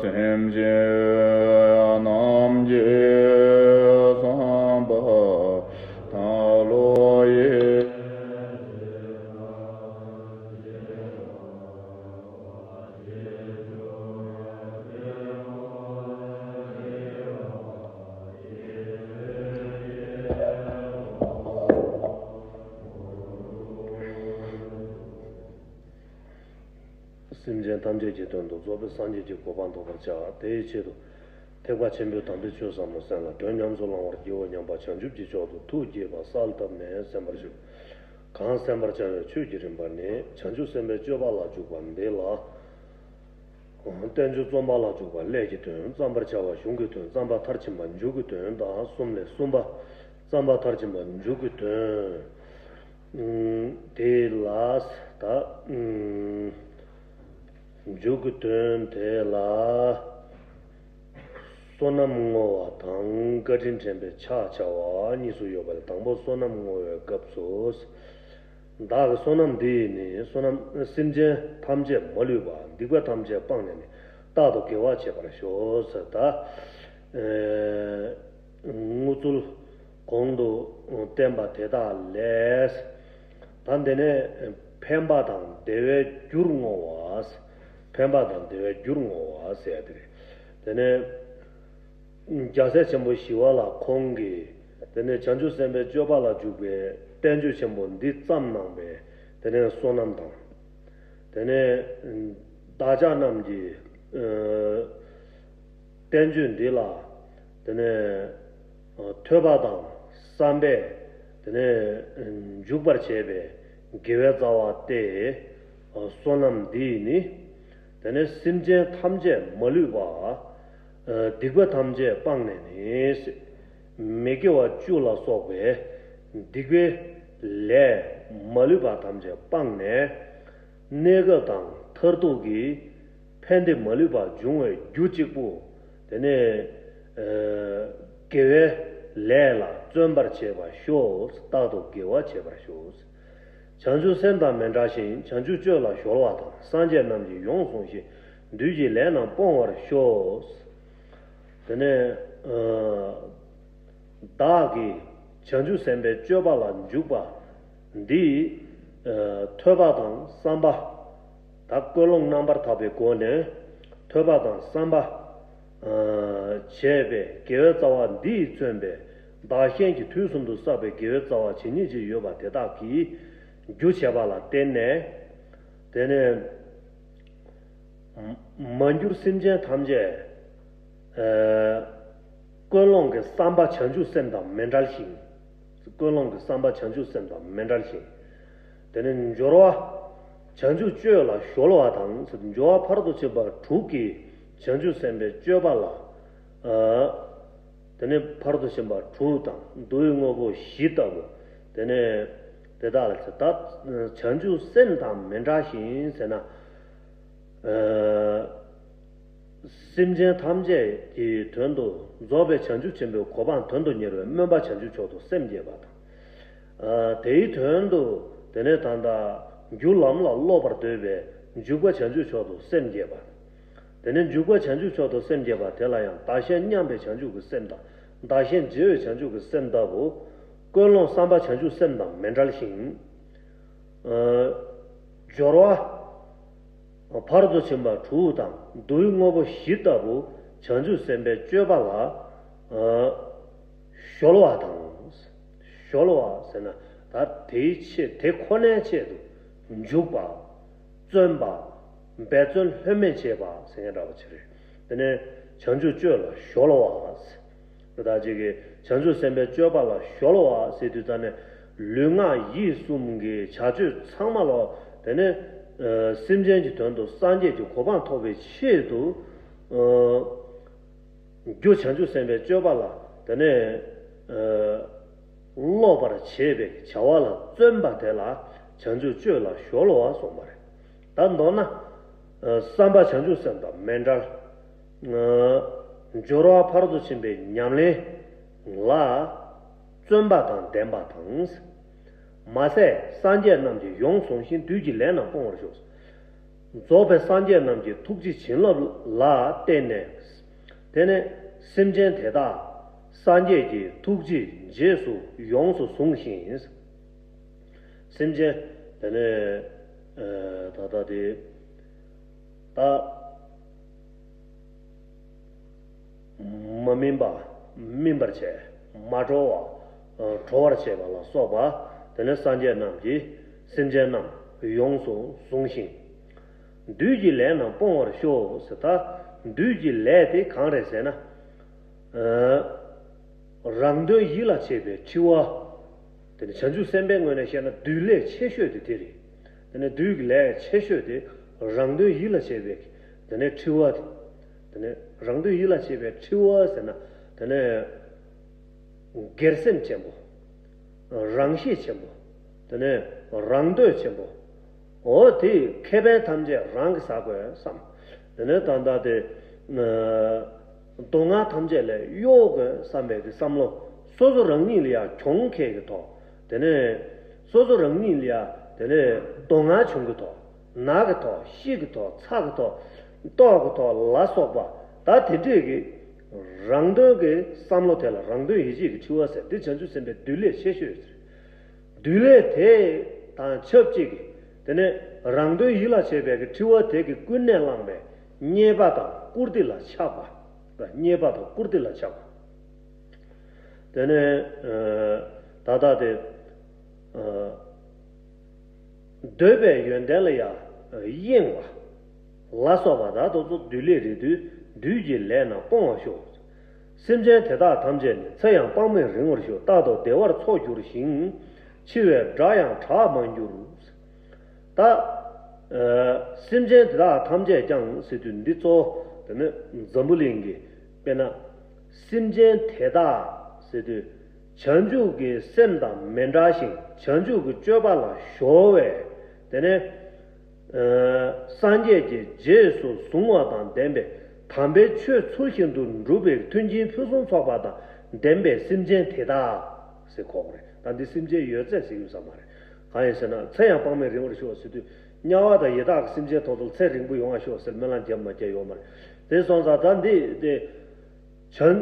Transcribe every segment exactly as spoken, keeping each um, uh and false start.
སེམས་ཅན་རྣམས་ཀྱི་བསམ་པ་དག་བློ་ཡིས། སེམས་ཅན་ཐམས་ཅད་ཀྱི་དོན་དུ་རྫོགས་པའི་སངས་རྒྱས་ཀྱི་གོ་འཕང་ཐོབ་པར་བྱ། དེའི་ཆེད་དུ་ཐེག་པ་ཆེན་པོའི་དམ་པའི་ཆོས་ཟབ་མོ་གསན་ལ་དོན་ཉམས་སུ་བླང་བར་བགྱིའོ་སྙམ་པ་བྱང་ཆུབ་ཀྱི་མཆོག་ཏུ་ཐུགས་བསྐྱེད་པ་གསལ་བཏབ་ནས་གསན་པར་ཞུ། གང་གསན་པར་བྱ་བའི་ཆོས་ཀྱི་རིམ་པ་ནི་བྱང་ཆུབ་སེམས་དཔའི་སྤྱོད་པ་ལ་འཇུག་པ་འདི་ལ། བསྟན་བཅོས་རྩོམ་པ་ལ་འཇུག་པ་ལས་ཀྱི་དོན། བརྩམ་པར་བྱ་བ་གཞུང་གི་དོན། བརྩམ་པ་མཐར་ཕྱིན་པ་མཇུག་གི་དོན་དང་གསུམ་ལས་གསུམ་པ། བརྩམ་པ་མཐར་ཕྱིན་པ་མཇུག་གི་དོན། ཨུམ། དེ་ལ་ད་ཨུམ། མཇུག་གི་དོན་དེ་ལ། བསོད་ནམས་བསྔོ་བ་དང་བཀའ་དྲིན་དྲན་པའི་ཕྱག་བྱ་བ་གཉིས་སུ་ཡོད་པ་ལས། དང་པོ་བསོད་ནམས་བསྔོ་བའི་སྐབས་སུ། བདག་གི་བསོད་ནམས་འདི་ཡིས་ནི་བསོད་ནམས་སེམས་ཅན་ཐམས་ཅད་མ་ལུས་པ་སྡིག་པ་ཐམས་ཅད་སྤངས་ནས་ནི་རྟག་ཏུ་དགེ་བ་བྱེད་པར་ཤོག་ཟེར། ད་ཨེ་དངུལ་ཚུལ་གོང་དུ་བསྟན་པ་དེ་དག་ལས། ད་འདི་ནས་ཕན་པ་དང་བདེ་བའི་རྒྱུར་བསྔོ་བ། ཕན་པ་དང་བདེ་བའི་རྒྱུར་བསྔོ་བ་ཟེར་ཡ་དེ་རེད། དེ་ནས། རྒྱལ་སྲས་ཆེན་པོ་ཞི་བ་ལྷ་ཁོང་གིས་དེ་ནས་བྱང་ཆུབ་སེམས་དཔའི་སྤྱོད་པ་ལ་འཇུག་པའི་བསྟན་བཅོས་ཆེན་པོ་འདི་བརྩམས་གནང་བའི་དེ་ནས་བསོད་ནམས་དང་། དེ་ནས་བདག་ཅག་རྣམས་ཀྱི་ཨ་བསྟན་བཅོས་འདི་ལ་དེ་ནས་ཨ་ཐོས་པ་དང་བསམ་པས་དེ་ནས་འཇུག་པར་བྱེད་པའི་དགེ་བའི་རྩ་བ་སྟེ། ཨ་བསོད་ནམས་འདི་ཡིས་ནི། དེ་ནས་སེམས་ཅན་ཐམས་ཅད་མ་ལུས་པ། ཨ་སྡིག་པ་ཐམས་ཅད་སྤངས་ནས་ནི། མི་དགེ་བ་བཅུ་ལ་སོགས་པའི་སྡིག་པའི་ལས་མ་ལུས་པ་ཐམས་ཅད་སྤངས་ནས། གནས་སྐབས་དང་མཐར་ཐུག་གི་ཕན་བདེ་མ་ལུས་པ་འབྱུང་བའི་རྒྱུ་གཅིག་པུ། དེ་ནས་ཨ་དགེ་བའི་ལས་ལ་བརྩོན་པར་བྱེད་པར་ཤོག་རྟག་ཏུ་དགེ་བ་བྱེད་པར་ཤོག་བྱང་ཆུབ་སེམས་དང་མི་འབྲལ་ཞིང་། བྱང་ཆུབ་སྤྱོད་ལ་གཞོལ་བ་དང་། སངས་རྒྱས་རྣམས་ཀྱིས་ཡོངས་བཟུང་ཞིང་། བདུད་ཀྱི་ལས་རྣམས་སྤོང་བར་ཤོག་དེ་ནས་ཨ་བདག་གིས་བྱང་ཆུབ་སེམས་དཔའི་སྤྱོད་པ་ལ་འཇུག་པ་འདི་ཨ་ཐོས་པ་དང་བསམ་པ། ད་ཀུན་སློང་རྣམ་པར་དག་པའི་སྒོ་ནས་ཐོས་པ་དང་བསམ་པ། ཨ་བྱས་པའི་དགེ་བའི་རྩ་བ་འདི་ཡིས་མཚོན་པའི་བདག་གཞན་གྱི་དུས་གསུམ་དུ་བསགས་པའི་དགེ་བའི་རྩ་བ་ཇི་སྙེད་ཅིག་ཡོད་པ་དེ་དག་གི་རྒྱུ་བྱས་པ་ལ་བརྟེན་ནས། དེ་ནས་མ་གྱུར་སེམས་ཅན་ཐམས་ཅད་ཨ་ཀུན་སློང་གི་བསམ་པ་བྱང་ཆུབ་སེམས་དང་མི་འབྲལ་ཞིང་། ཀུན་སློང་གི་བསམ་པ་བྱང་ཆུབ་སེམས་དང་མི་འབྲལ་ཞིང་། དེ་ནས་སྦྱོར་བ་བྱང་ཆུབ་སྤྱོད་ལ་གཞོལ་བ་དང་། སྦྱོར་བ་ཕ་རོལ་ཏུ་ཕྱིན་པ་དྲུག་གིས་བྱང་ཆུབ་སེམས་དཔའི་སྤྱོད་པ་ལ། ཨ་དེ་ནས་ཕ་རོལ་ཏུ་ཕྱིན་པ་དྲུག་དང་བསྡུ་བའི་དངོས་པོ་བཞི་ལྟ་བུ། དེ་ནས་དེ་དག་ལ་ད་བྱང་ཆུབ་སེམས་དང་མི་འབྲལ་ཞིང་ཟེར་ན། ཨ་སེམས་ཅན་ཐམས་ཅད་ཀྱི་དོན་དུ་རྫོགས་པའི་བྱང་ཆུབ་ཆེན་པོའི་གོ་འཕང་དོན་དུ་གཉེར་བའི་སྨོན་པ་བྱང་ཆུབ་མཆོག་ཏུ་སེམས་བསྐྱེད་པ་དང་། ཨ་དེའི་དོན་དུ་དེ་ནས་ད་ལྟ་རྒྱུ་ལམ་ལ་སློབ་པར་འདོད་པའི་འཇུག་པ་བྱང་ཆུབ་མཆོག་ཏུ་སེམས་བསྐྱེད་པ། དེ་ནས་འཇུག་པ་བྱང་ཆུབ་མཆོག་ཏུ་སེམས་བསྐྱེད་པ་དེ་ལ་ཡང་བདག་གཞན་མཉམ་པའི་བྱང་ཆུབ་ཀྱི་སེམས་དང་། བདག་གཞན་བརྗེ་བའི་བྱང་ཆུབ་ཀྱི་སེམས་ལྟ་བུ། ཀུན་སློང་བསམ་པ་བྱང་ཆུབ་སེམས་དང་མི་འབྲལ་ཞིང་། ཨ་སྦྱོར་བ་ཕ་རོལ་ཏུ་ཕྱིན་པ་དྲུག་དང་བསྡུ་བའི་དངོས་པོ་བཞི་ལྟ་བུ་བྱང་ཆུབ་སེམས་དཔའི་སྤྱོད་པ་ལ་ཨ་གཞོལ་བ་དང་། གཞོལ་བ་ཟེར་ན་ད་དེའི་ཆེད་དེ་ཁོ་ནའི་ཆེད་དུ་འཇུག་པ། བརྩོན་པ། འབད་བརྩོན་ལྷོད་མེད་བྱེད་པ་ཟེར་མཁན་འདྲ་བ་ཅིག་རེད། དེ་ནས་བྱང་ཆུབ་སྤྱོད་ལ་གཞོལ་བ། དེ་དག་ཅིག་གིས་བྱང་ཆུབ་སེམས་དཔའི་སྤྱོད་པ་ལ་གཞོལ་བ་ཟེར་དུས་ཙམ་ནས་ལུས་ངག་ཡིད་གསུམ་གྱི་བྱ་སྤྱོད་ཚང་མ་ལ། དེ་ནས་ཨ་སེམས་ཅན་གྱི་དོན་དུ་སངས་རྒྱས་ཀྱི་གོ་འཕང་ཐོབ་པའི་ཆེད་དུ་ཨ་རྒྱུ་བྱང་ཆུབ་སེམས་དཔའི་སྤྱོད་པ་ལ་དེ་ནས་ཨ་སློབ་པར་བྱེད་པའི་བྱ་བ་ལ་བརྩོན་པ་དེ་ལ་བྱང་ཆུབ་སྤྱོད་ལ་གཞོལ་བ་གསུངས་པ་རེད། ད་མདོར་ན། ཨ་བསམ་པ་བྱང་ཆུབ་སེམས་དང་མི་འབྲལ། ཨ་སྦྱོར་བ་ཕ་རོལ་ཏུ་ཕྱིན་པའི་ཉམས་ལེན་ལ་བརྩོན་པ་དང་ལྡན་པ་དང་། མ་ཟད་སངས་རྒྱས་རྣམས་ཀྱིས་ཡོངས་བཟུང་ཞིང་། བདུད་ཀྱི་ལས་རྣམས་སྤོང་བར་ཤོག་རྫོགས་པའི་སངས་རྒྱས་རྣམས་ཀྱི་ཐུགས་རྗེའི་བྱིན་རླབས་ལ་བརྟེན་ནས། དེ་ནས་སེམས་ཅན་དེ་དག་སངས་རྒྱས་ཀྱི་ཐུགས་རྗེའི་རྗེས་སུ་ཡོངས་སུ་བཟུང་ཞིང་། སེམས་ཅན་དེ་ནས་ད་ལྟ་དེ་ད། མ་སྨིན་པ་སྨིན་པར་བྱས། མ་གྲོལ་བ་གྲོལ་བར་བྱེད་པ་ལ་སོགས་པ། དེ་ནས་སངས་རྒྱས་རྣམས་ཀྱིས་སེམས་ཅན་རྣམས་ཡོངས་སུ་བཟུང་ཞིང་། བདུད་ཀྱི་ལས་རྣམས་སྤོང་བར་ཤོག་ཟེར། ད་བདུད་ཀྱི་ལས་དེ་གང་རེད་ཟེར་ན། རང་དོན་ཡིད་ལ་བྱེད་པའི་འཁྲི་བ། དེ་ནི་བྱང་ཆུབ་སེམས་དཔའི་ངོས་ནས་བཤད་ན་བདུད་ལས་ཆེ་ཤོས་དེ་དེ་རེད། དེ་ནི་བདུད་ཀྱི་ལས་ཆེ་ཤོས་དེ་རང་དོན་ཡིད་ལ་བྱེད་པའི་དེ་ནི་འཁྲི་བ་དེ། དེ་ནི་རང་དོན་ཡིད་ལ་བྱེད་པའི་འཁྲི་བ་ཟེར་ན། དེ་ནི་སྒེར་སེམས་ཆེན་པོ། རང་གཤིས་ཆེན་པོ། དེ་ནི་རང་འདོད་ཆེན་པོ། འོ་དེས་ཁེ་ཕན་ཐམས་ཅད་རང་གིས་ཟ་དགོས་བསམ། དེ་ནས་ད་ལྟ་དེ། སྡུག་བསྔལ་ཐམས་ཅད་ལས་གཡོལ་དགོས་བསམ་པའི་དེ་བསམ་བློ། སོ་སོ་རང་ཉིད་ལ་ཡང་གྱོང་ཁེལ་གྱི་ཐོག་དེ་ནས་སོ་སོ་རང་ཉིད་ལ་ཡང་དེ་ནས་སྡུག་བསྔལ་བྱུང་གི་ཐོག་ན་གི་ཐོག་ཤི་གི་ཐོག་ཚ་གི་ཐོག་ལྟོགས་གི་ཐོག་ལ་སོགས་པ། ད་དེ་འདྲས་ཀྱི་རང་དོན་གྱི་བསམ་བློ་དེ་ལ་རང་དོན་ཡིད་བྱེད་ཀྱི་འཁྲི་བ་ཟེར། འདི་བྱང་ཆུབ་སེམས་དཔའི་བདུད་ལས་ཆེ་ཤོས་ཟེར། བདུད་ལས་དེ་དང་ཆབས་ཅིག་གི་དེ་ནས་རང་དོན་ཡིད་ལ་བྱེད་པའི་གི་འཁྲི་བ་དེ་གིས་ཀུན་ནས་བསླངས་པའི་རྙེད་པ་དང་བཀུར་སྟི་ལ་ཆགས་པ། རྙེད་པ་དང་བཀུར་སྟི་ལ་ཆགས་པ། དེ་ནས་ད་ལྟ་དེ་འདོད་པའི་ཡོན་ཏན་ལ་ཡང་གཡེང་བ་ལ་སོགས་པ་དག་ཏུ་ཚོ་བདུད་ལས་རེད་དུས་བདུད་ཀྱི་ལས་རྣམས་སྤོང་བར་ཤོག་སེམས་ཅན་དེ་དག་ཐམས་ཅད་ནི་ཚེ་ཡང་དཔག་མེད་རིང་བར་ཤོག་རྟག་ཏུ་བདེ་བར་འཚོ་འགྱུར་ཞིང་། འཆི་བའི་སྒྲ་ཡང་གྲག་མ་འགྱུར། ད། སེམས་ཅན་དེ་དག་ཐམས་ཅད་ཀྱང་ཟེར་དུས་འདི་གཙོ་བོ་དེ་ནི་འཛམ་བུ་གླིང་གི་དཔེར་ན། སེམས་ཅན་དེ་དག་ཟེར་དུས་བྱང་ཆུབ་ཀྱི་སེམས་དང་མི་འདྲ་ཞིང་བྱང་ཆུབ་ཀྱི་སྤྱོད་པ་ལ་གཞོལ་བས་དེ་ནི། སངས་རྒྱས་ཀྱི་རྗེས་སུ་བཟུང་བ་དང་ལྡན་པའི་དམ་པའི་ཆོས་ཚུལ་བཞིན་དུ་སྒྲུབ་པའི་མཐུན་རྐྱེན་ཕུན་སུམ་ཚོགས་པ་དང་ལྡན་པའི་སེམས་ཅན་དེ་དག་ཟེར་གོ་དགོས་རེད། ད་འདི་སེམས་ཅན་ཡོད་ཚད་ཟེར་ཡོད་ས་མ་རེད། གང་ཡིན་ཟེར་ན་ཚེ་ཡང་དཔག་མེད་རིང་བར་ཤོག་ཟེར་དུས་དམྱལ་བ་དང་ཡི་དྭགས་ཀྱི་སེམས་ཅན་ཐོག་ཏུ་ཚེ་རིང་པོ་ཡོང་བར་ཤོག་ཟེར་སྨོན་ལམ་རྒྱབ་མ་རྒྱབ་ཡོད་མ་རེད། དེ་སོང་ཙང་ད་འདི་དེ། བྱང་།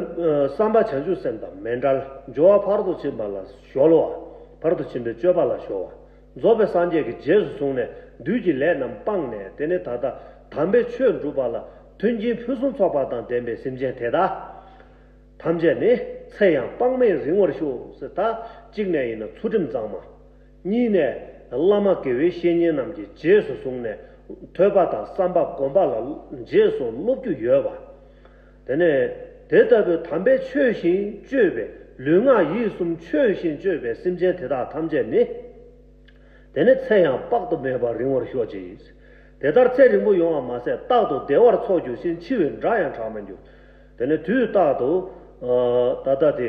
བསམ་པ་བྱང་ཆུབ་སེམས་དང་མི་འབྲལ། སྦྱོར་བ་ཕར་དུ་ཕྱིན་པ་ལ་གཞོལ་བ། ཕར་དུ་ཕྱིན་པའི་སྤྱོད་པ་ལ་གཞོལ་བ། རྫོགས་པའི་སངས་རྒྱས་ཀྱི་རྗེས་སུ་བཟུང་ནས་བདུད་ཀྱི་ལས་རྣམས་སྤངས་ནས་དེ་ནས་ད་ལྟ་དམ་པའི་ཆོས་སྒྲུབ་པ་ལ་མཐུན་རྐྱེན་ཕུན་སུམ་ཚོགས་པ་དང་ལྡན་པའི་སེམས་ཅན་དེ་དག་ཐམས་ཅད་ནི་ཚེ་ཡང་དཔག་མེད་རིང་བར་ཤོག་ཟེར། ད་གཅིག་ནས་ཡིན་ན་ཚུལ་ཁྲིམས་གཙང་མ། གཉིས་ནས་བླ་མ་དགེ་བའི་བཤེས་གཉེན་རྣམས་ཀྱི་རྗེས་སུ་བཟུང་ནས་ཐོས་པ་དང་བསམ་པ་སྒོམ་པ་ལ་རྗེས་སུ་སློབ་རྒྱུ་ཡོད་པ། དེ་ནས་དེ་ལྟ་བུའི་དམ་པའི་ཆོས་བཞིན་སྤྱོད་པའི་ལུས་ངག་ཡིད་གསུམ་ཆོས་བཞིན་སྤྱོད་པའི་སེམས་ཅན་དེ་དག་ཐམས་ཅད་ནི། དེ་ནི་ཚེ་ཡང་དཔག་ཏུ་མེད་པར་རིང་བར་ཤོག་ཅིག་དེ་ལྟར་ཚེ་རིང་པོ་ཡོང་བ་མ་ཟད་རྟག་ཏུ་བདེ་བར་འཚོ་འགྱུར་ཞིང་འཆི་བའི་སྒྲ་ཡང་གྲག་མི་འགྱུར། དེ་ནི་དུས་རྟག་ཏུ་ད་ལྟ་དེ།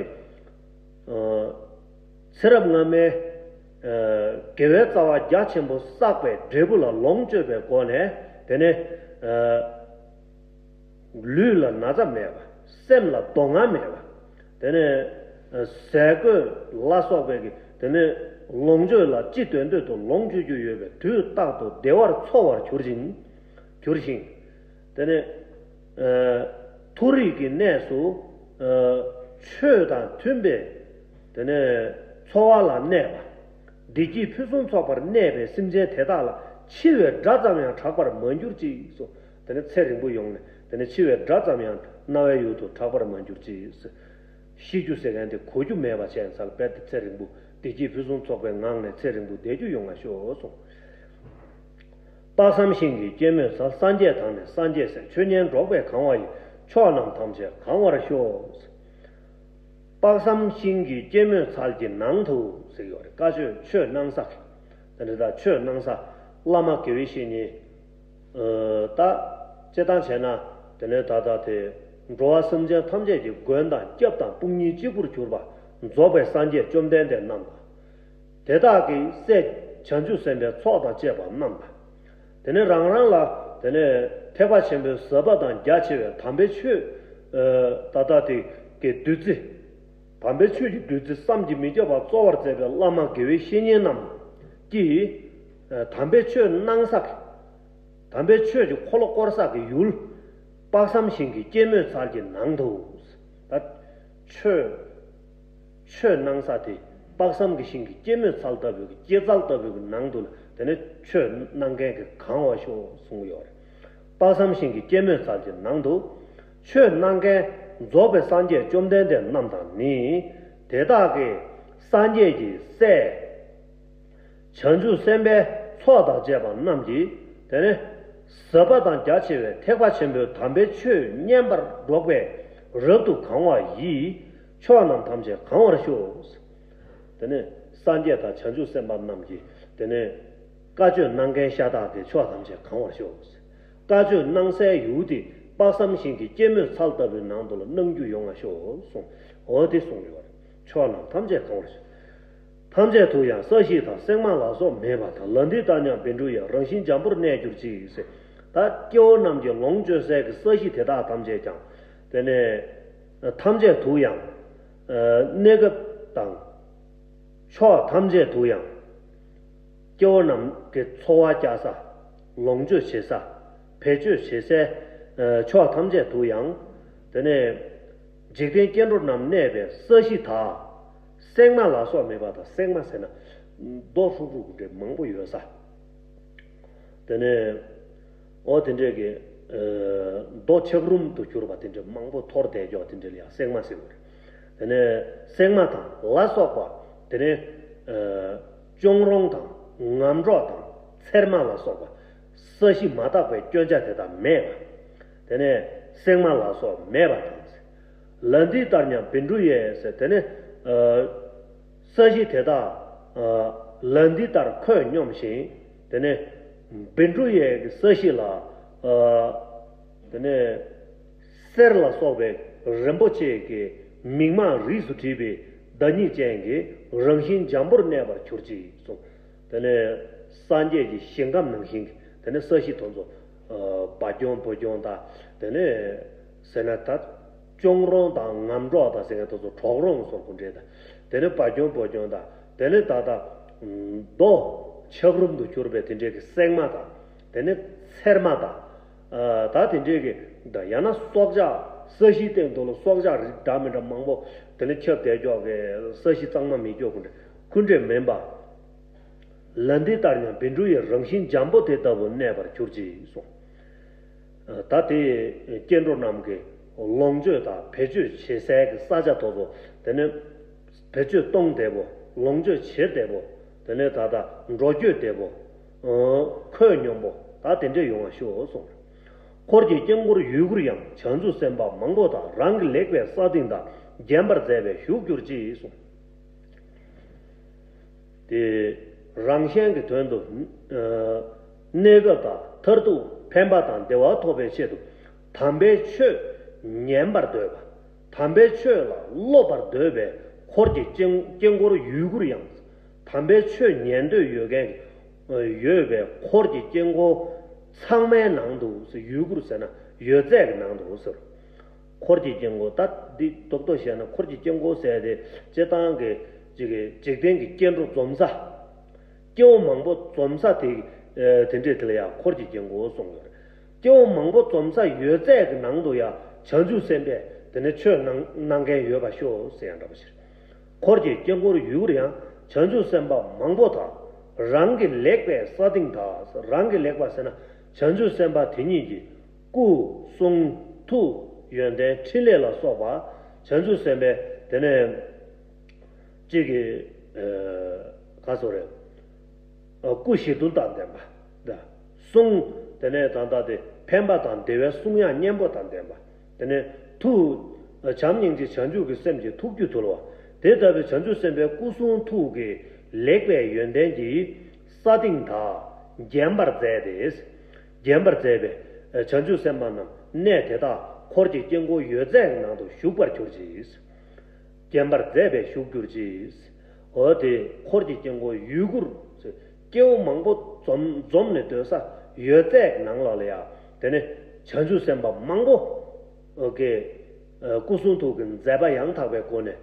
ཚེ་རབས་སྔ་མའི་དགེ་བའི་རྩ་བ་རྒྱ་ཆེན་པོ་བསགས་པའི་འབྲས་བུ་ལ་ལོངས་སྤྱོད་པའི་སྒོ་ནས་དེ་ནི། ལུས་ལ་ན་ཚ་མེད་པ། སེམས་ལ་སྡུག་བསྔལ་མེད་པ། དེ་ནས་ཟས་གོས་ལ་སོགས་པའི་གི་དེ་ནས་ལོངས་སྤྱོད་ལ་ཅི་འདོད་འདོད་དུ་ལོངས་སྤྱོད་རྒྱུ་ཡོད་པས་དུས་རྟག་ཏུ་བདེ་བར་འཚོ་བར་གྱུར་ཅིང་། གྱུར་ཞིང་། དེ་ནས་མཐོ་རིས་ཀྱི་གནས་སུ་ཆོས་དང་མཐུན་པའི་དེ་ནས་འཚོ་བ་ལ་གནས་པ། བདེ་སྐྱིད་ཕུན་སུམ་ཚོགས་པར་གནས་པའི་སེམས་ཅན་དེ་དག་ལ་འཆི་བའི་སྒྲ་ཙམ་ཡང་གྲག་པར་མ་གྱུར་ཅིག་གསུངས། དེ་ནས་ཚེ་རིང་པོ་ཡོང་ནས་དེ་ནས་འཆི་བའི་སྒྲ་ཙམ་ཡང་རྣ་བའི་ཡུལ་དུ་གྲག་པར་མ་གྱུར་ཅིག་ཤི་རྒྱུ་ཟེར་མཁན་དེ་གོ་རྒྱུ་མེད་པ་བྱས་ཚར་བས་དེ་ཚེ་རིང་པོ་བདེ་སྐྱིད་ཕུན་སུམ་ཚོགས་པའི་ངང་ནས་ཚེ་རིང་པོ་བསྡད་རྒྱུ་ཡོང་བར་ཤོག་གསུངས། དཔག་བསམ་ཤིང་གི་སྐྱེད་མོས་ཚལ། སངས་རྒྱས་དང་ནི་སངས་རྒྱས་སྲས། ཆོས་ཉན་འགྲོགས་པས་གང་བ་ཡི། ཕྱོགས་རྣམས་ཐམས་ཅད་གང་བར་ཤོག་དཔག་བསམ་ཤིང་གི་སྐྱེད་མོས་ཚལ་གྱི་ནང་དུ་ཟེར་ཡོད་རེད། བཀའ་ཆོས་ཆོས་གནང་ས། དེ་འདྲ་ད་ཆོས་གནང་ས། བླ་མ་དགེ་བའི་བཤེས་གཉེན། ད་སྤྱིར་བཏང་བྱས་ན་དེ་ནས་ད་ལྟ་དེ་འགྲོ་བ་སེམས་ཅན་ཐམས་ཅད་ཀྱི་མགོན་དང་སྐྱབས་དང་དཔུང་གཉེན་གཅིག་པུར་གྱུར་པ་རྫོགས་པའི་སངས་རྒྱས་བཅོམ་ལྡན་འདས་རྣམས་དང་། དེ་དག་གི་སྲས་བྱང་ཆུབ་སེམས་དཔའི་ཚོགས་དང་བཅས་པ་རྣམས་དང་། དེ་ནས་རང་རང་ལ་དེ་ནས་ཐེག་པ་ཆེན་པོའི་ཟབ་པ་དང་རྒྱ་ཆེ་བའི་དམ་པའི་ཆོས་ད་ལྟ་དེ་གི་བདུད་རྩི། དམ་པའི་ཆོས་ཀྱི་བདུད་རྩི་བསམ་གྱིས་མི་ཁྱབ་པ་སྩོལ་བར་མཛད་པའི་བླ་མ་དགེ་བའི་བཤེས་གཉེན་རྣམས་ཀྱིས་དམ་པའི་ཆོས་གནང་ས། དམ་པའི་ཆོས་ཀྱི་འཁོར་ལོ་བསྐོར་ས་གི་ཡུལ། དཔག་བསམ་ཤིང་གི་སྐྱེད་མོས་ཚལ་གྱི་ནང་དུ། ད་ཆོས་ཆོས་གནང་ས་དེ་དཔག་བསམ་གྱི་ཤིང་གི་སྐྱེད་མོས་ཚལ་ལྟ་བུའི་གི་སྐྱེད་ཚལ་ལྟ་བུའི་གི་ནང་དུ་ལ། དེ་ནས་ཆོས་གནང་མཁན་གྱིས་གང་བར་ཤོག་གསུངས་ཡོད་རེད། དཔག་བསམ་ཤིང་གི་སྐྱེད་མོས་ཚལ་གྱི་ནང་དུ། ཆོས་གནང་མཁན་རྫོགས་པའི་སངས་རྒྱས་བཅོམ་ལྡན་འདས་རྣམས་དང་ནི། དེ་དག་གི་སངས་རྒྱས་ཀྱི་སྲས། བྱང་ཆུབ་སེམས་དཔའི་ཚོགས་དང་བཅས་པ་རྣམས་ཀྱིས། དེ་ནས་ཟབ་པ་དང་རྒྱ་ཆེ་བའི་ཐེག་པ་ཆེན་པོའི་དམ་པའི་ཆོས་མཉན་པར་སྒྲོགས་པས་རབ་ཏུ་གང་བ་ཡིས། ཕྱོགས་རྣམས་ཐམས་ཅད་གང་བར་ཤོག། དེ་ནས་སངས་རྒྱས་དང་བྱང་ཆུབ་སེམས་དཔའ་རྣམས་ཀྱིས། དེ་ནས་བཀའ་ཆོས་གནང་མཁན་ཤ་སྟག་དེ་ཕྱོགས་ཐམས་ཅད་གང་བར་ཤོག། བཀའ་ཆོས་གནང་སའི་ཡུལ་དེ་དཔག་བསམ་ཤིང་གི་སྐྱེད་མོས་ཚལ་ལྟ་བུའི་ནང་དུ་ལ་གནང་རྒྱུ་ཡོང་བར་ཤོག་གསུངས། འོ་དེ་གསུངས་ཡོད་རེད། ཕྱོགས་རྣམས་ཐམས་ཅད་གང་བར་ཤོག། ཐམས་ཅད་དུ་ཡང་ས་གཞི་དང་གསེག་མ་ལ་སོགས་མེད་པ་དང་། ལ་འདི་ལྟར་མཉམ་བཻ་ཌཱུརྱ་རང་བཞིན་འཇམ་པོར་གནས་གྱུར་ཅིག་ཟེར། ད་སྐྱེ་བོ་རྣམས་ཀྱི་ལོངས་སྤྱོད་སའི་གི་ས་གཞི་དེ་དག་ཐམས་ཅད་ཀྱང་། དེ་ནས་ཐམས་ཅད་དུ་ཡང་། གནས་སྐབས་དང་། ཕྱོགས་ཐམས་ཅད་དུ་ཡང་། སྐྱེ་བོ་རྣམས་ཀྱི་འཚོ་བ་བསྐྱལ་ས། ལོངས་སྤྱོད་བྱེད་ས། བེད་སྤྱོད་བྱེད་སའི་ཕྱོགས་ཐམས་ཅད་དུ་ཡང་། དེ་ནས་འཇིག་རྟེན་སྐྱེ་འགྲོ་རྣམས་གནས་པའི་ས་གཞི་དག། གསེག་མ་ལ་སོགས་མེད་པ་དང་། གསེག་མ་ཟེར་ན་རྡོ་ཧྲུག་ཧྲུག་གི་འདྲ་མང་པོ་ཡོད་ས། དེ་ནས་འོ་དེ་འདྲས་ཀྱི་རྡོ་ཆག་རུམ་དུ་གྱུར་པ་དེ་འདྲས་མང་པོ་འཐོར་བསྡད་ཀྱོག་དེ་འདྲས་ལ་ཡང་གསེག་མ་ཟེར་བ་རེད། དེ་ནས་གསེག་མ་དང་ལ་སོགས་པ། དེ་ནས་གཅོང་རོང་དང་ངམ་སྒྲོག་དང་ཚེར་མ་ལ་སོགས་པ། ས་གཞི་མ་དག་པའི་སྐྱོན་ཆ་དེ་དག་མེད་པ། དེ་ནས་གསེག་མ་ལ་སོགས་མེད་པ་དང་། ལ་འདི་ལྟར་མཉམ་བཻ་ཌཱུརྱ་ཟེར། དེ་ནས་ས་གཞི་དེ་དག་ལ་འདི་ལྟར་ཁོད་སྙོམས་ཤིང་། དེ་ནས་བཻ་ཌཱུརྱ་གི་ས་གཞི་ལ། དེ་ནས་གསེར་ལ་སོགས་པའི་རིན་པོ་ཆེ་གི་མིག་མངས་རིས་སུ་བྲིས་པའི་བདག་ཉིད་ཅན་གྱི་རང་བཞིན་འཇམ་པོར་གནས་པར་གྱུར་ཅིག་གསུངས། དེ་ནས་སངས་རྒྱས་ཀྱི་ཞིང་ཁམས་ནང་བཞིན་གྱི་དེ་ནས་ས་གཞི་དེ་ཚོ་བ་ལྗང་བུ་ལྗང་དང་། དེ་ནས་ཟེར་ན་ད་གཅོང་རོང་དང་ངམ་སྒྲོག་དང་ཟེར་མཁན་དེ་ཚོ་གྲོག་རོང་སོགས་ཀྱི་འདྲ་དང་། དེ་ནས་བ་ལྗང་བུ་ལྗང་དང་། དེ་ནས་ད་ལྟ་རྡོ་ཆག་རུམ་དུ་གྱུར་པའི་དེ་འདྲའི་གི་གསེག་མ་དང་། དེ་ནས་ཚེར་མ་དང་། ད་དེ་འདྲའི་གི་ད་ཡང་ན་སྲོག་ཆགས། ས་གཞིའི་སྟེང་དུ་ལ་སྲོག་ཆགས་རིགས་འདྲ་མི་འདྲ་མང་པོ་དེ་ནས་ཁྱབ་བསྡད་ཀྱོག་གི། ས་གཞི་གཙང་མ་མི་ཀྱོག་ཀུན་འདྲ་ཀུན་འདྲ་མིན་པ། ལ་འདི་ལྟར་མཉམ་བཻ་ཌཱུརྱ་རང་བཞིན་འཇམ་པོ་དེ་ལྟ་བུར་གནས་པར་གྱུར་ཅིག་གསུངས། ད་དེ་སྐྱེ་འགྲོ་རྣམས་ཀྱི་ལོངས་སྤྱོད་དང་བེད་སྤྱོད་བྱེད་སའི་གི་ས་ཆ་དེ་ཚོ། དེ་ནས་བེད་སྤྱོད་གཏོང་བདེ་པོ། ལོངས་སྤྱོད་བྱེད་བདེ་པོ། དེ་ནས་ད་ལྟ་འགྲོ་སྐྱོད་བདེ་པོ། ཁོད་སྙོམས་པོ་ད་དེ་འདྲས་ཡོང་བ་ཤོག་གསུངས། འཁོར་གྱི་དཀྱིལ་འཁོར་ཡུལ་དགུར་ཡང་། བྱང་ཆུབ་སེམས་དཔའ་མང་པོ་དག། རང་གི་ལེགས་པའི་ས་སྟེང་དག། བརྒྱན་པར་མཛད་པས་བཞུགས་གྱུར་ཅིག་གསུངས། དེ་རང་གཞན་གྱི་དོན་དུ། གནས་སྐབས་དང་མཐར་ཐུག་ཕན་པ་དང་བདེ་བ་ཐོབ་པའི་ཆེད་དུ། དམ་པའི་ཆོས་ཉན་པར་འདོད་པ། དམ་པའི་ཆོས་ལ་སློབ་པར་འདོད་པའི་འཁོར་གྱི་དཀྱིལ་དཀྱིལ་འཁོར་ཡུལ་དགུར་ཡང་། དམ་པའི་ཆོས་ཉན་འདོད་ཡོད་མཁན་ཡོད་པའི་འཁོར་གྱི་དཀྱིལ་འཁོར་ཚང་མའི་ནང་དུ། ཡུལ་དགུར་ཟེར་ན་ཡོད་ཚད་ཀྱི་ནང་དུ་ཟེར། འཁོར་གྱི་དཀྱིལ་འཁོར། ད་འདི་རྡོག་རྡོག་བཤད་ན་འཁོར་གྱི་དཀྱིལ་འཁོར་ཟེར་དེ་སྤྱིར་བཏང་གི་ཅིག་གི་འཇིག་རྟེན་གྱི་སྐྱེ་འགྲོ་འཛོམས་ས། སྐྱེ་བོ་མང་པོ་འཛོམས་ས་དེ། དེ་འདྲས་དེ་ལ་ཡང་འཁོར་གྱི་དཀྱིལ་འཁོར་གསུངས་ཡོད་རེད། སྐྱེ་བོ་མང་པོ་འཛོམས་ས་ཡོད་ཚད་ཀྱི་ནང་དུ་ཡང་བྱང་ཆུབ་སེམས་དཔས་དེ་ནས་ཆོས་གནང་གནང་མཁན་ཡོད་པ་ཤོག་ཟེར་ཡང་འདྲ་པོ་ཞིག་འཁོར་གྱི་དཀྱིལ་འཁོར་ཡུལ་དགུར་ཡང་། བྱང་ཆུབ་སེམས་དཔའ་མང་པོ་དག། རང་གི་ལེགས་པའི་ས་སྟེང་དག། རང་གི་ལེགས་པ་ཟེར་ན་བྱང་ཆུབ་སེམས་དཔའ་དེ་ཉིད་ཀྱི་སྐུ་གསུང་ཐུགས་ཡོན་ཏན་ཕྲིན་ལས་ལ་སོགས་པ། བྱང་ཆུབ་སེམས་དཔའི་དེ་ནས་གཅིག་གི་ག་སོགས་རེད། སྐུ་ཞི་དུལ་དང་ལྡན་པ། གསུང་། དེ་ནས་ད་ལྟ་དེ་ཕན་པ་དང་བདེ་བའི་གསུང་དབྱངས་སྙན་པོ་དང་ལྡན་པ། དེ་ནས་ཐུགས། བྱམས་སྙིང་རྗེ་བྱང་ཆུབ་ཀྱི་སེམས་ཀྱི་ཐུགས་རྒྱུད་དུལ་བ། དེ་ལྟ་བུའི་བྱང་ཆུབ་སེམས་དཔའི་སྐུ་གསུང་ཐུགས་ཀྱི་ལེགས་པའི་ཡོན་ཏན་གྱི་ས་སྟེང་དག། བརྒྱན་པར་མཛད་དེ། བརྒྱན་པར་མཛད་པའི་བྱང་ཆུབ་སེམས་དཔའ་རྣམས་གནས་དེ་དག་འཁོར་གྱི་དཀྱིལ་འཁོར་ཡོད་ཚད་ཀྱི་ནང་དུ་བཞུགས་པར་གྱུར་ཅིག། བརྒྱན་པར་མཛད་པས་བཞུགས་གྱུར་ཅིག། འོ་དེ་འཁོར་གྱི་དཀྱིལ་འཁོར་ཡུལ་དགུར། སྐྱེ་བོ་མང་པོ་འཛོམས་འཛོམས་ནས་སྡོད་ས་ཡོད་ཚད་ཀྱི་ནང་ལ་ལ་ཡ། དེ་ནས་བྱང་ཆུབ་སེམས་དཔའ་མང་པོ་གི་སྐུ་གསུང་ཐུགས་ཀྱི་མཛད་པ་ཡང་དག་པའི་སྒོ་ནས་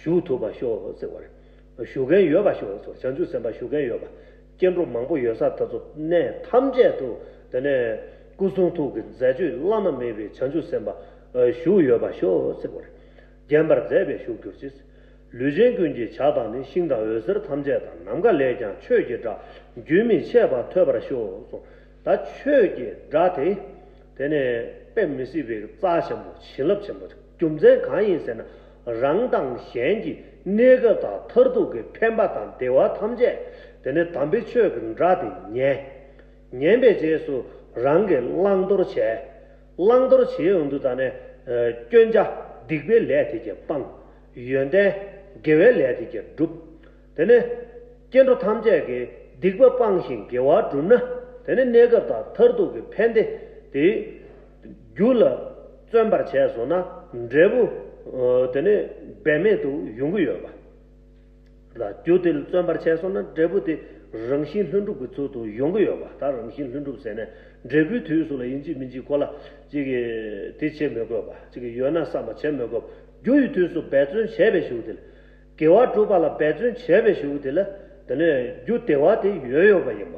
བཞུགས་ཐུབ་པ་ཤོག་ཟེར་བ་རེད། བཞུགས་མཁན་ཡོད་པ་ཤོག་ཟེར། བྱང་ཆུབ་སེམས་དཔའ་བཞུགས་མཁན་ཡོད་པ། སྐྱེ་འགྲོ་མང་པོ་ཡོད་ས་དེ་ཚོ་གནས་ཐམས་ཅད་དུ་ དེ་ནས་སྐུ་གསུང་ཐུགས་ཀྱི་མཛད་སྤྱོད་བླ་ན་མེད་པའི་བྱང་ཆུབ་སེམས་དཔའ་བཞུགས་ཡོད་པར་ཤོག་ཟེར་བ་རེད། བརྒྱན་པར་མཛད་པའི་བཞུགས་གྱུར་ཅིག། ལུས་ཅན་ཀུན་གྱི་བྱ་དང་ནི། ཤིང་དང་འོད་ཟེར་ཐམས་ཅད་དང་། ནམ་མཁའ་ལས་ཀྱང་ཆོས་ཀྱི་སྒྲ། རྒྱུན་མི་འཆད་པར་ཐོས་པར་ཤོག་གསུངས། ད་ཆོས་ཀྱི་སྒྲ་དེ། དེ་ནས་དཔེ་མི་སྲིད་པའི་རྩ་ཆེན་པོ། བྱིན་རླབས་ཆེན་པོ། རྒྱུ་མཚན་གང་ཡིན་ཟེར་ན། རང་དང་གཞན་གྱི་གནས་སྐབས་དང་མཐར་ཐུག་གི་ཕན་པ་དང་བདེ་བ་ཐམས་ཅད། དེ་ནས་དམ་པའི་ཆོས་ཀྱི་སྒྲ་དེ་ཉན། ཉན་པའི་རྗེས་སུ་རང་གིས་བླང་དོར་བྱས། བླང་དོར་བྱེད་ཡོང་དུས་ད་ནས། ཨ། སྐྱོན་ཆ་སྡིག་པའི་ལས་དེ་གྱིས་སྤང་། ཡོན་ཏན་དགེ་བའི་ལས་དེ་གྱིས་སྒྲུབ། དེ་ནས་སྐྱེ་འགྲོ་ཐམས་ཅད་ཀྱི་སྡིག་པ་སྤངས་ཤིང་དགེ་བ་བསྒྲུབས་ན། དེ་ནས་གནས་སྐབས་དང་མཐར་ཐུག་གི་ཕན་བདེ་དེ་རྒྱུ་ལ་བརྩོན་པར་བྱས་སོང་ན། འབྲས་བུ། ཨ། དེ་ནས་འབད་མེད་དུ་ཡོང་གི་ཡོད་པ། ལ། རྒྱུ་དེ་ལ་བརྩོན་པར་བྱས་སོང་ན། འབྲས་བུ་དེ་རང་བཞིན་ལྷུན་གྲུབ་ཀྱི་ཚུལ་དུ་ཡོང་གི་ཡོད་པ། ད་རང་བཞིན་ལྷུན་གྲུབ་ཟེར་ནས། འབྲས་བུའི་དུས་སུ་ལ་ཡིན་གཅིག་མིན་གཅིག་ཁོ་ལ་ཅིག་གིས་དེ་བྱེད་མི་དགོས་པ། ཅིག་གིས་ཡོད་ན་བསམ་པ་བྱེད་མི་དགོས་པ། རྒྱུ་ཡི་དུས་སུ་འབད་བརྩོན་བྱས་པའི་གཞུག་དེ་ལ། དགེ་བ་སྒྲུབ་པ་ལ་འབད་བརྩོན་བྱས་པའི་གཞུག་དེ་ལ། དེ་ནས་རྒྱུ་བདེ་བ་དེ་ཡོད་ཡོད་པ་ཡིན་པ།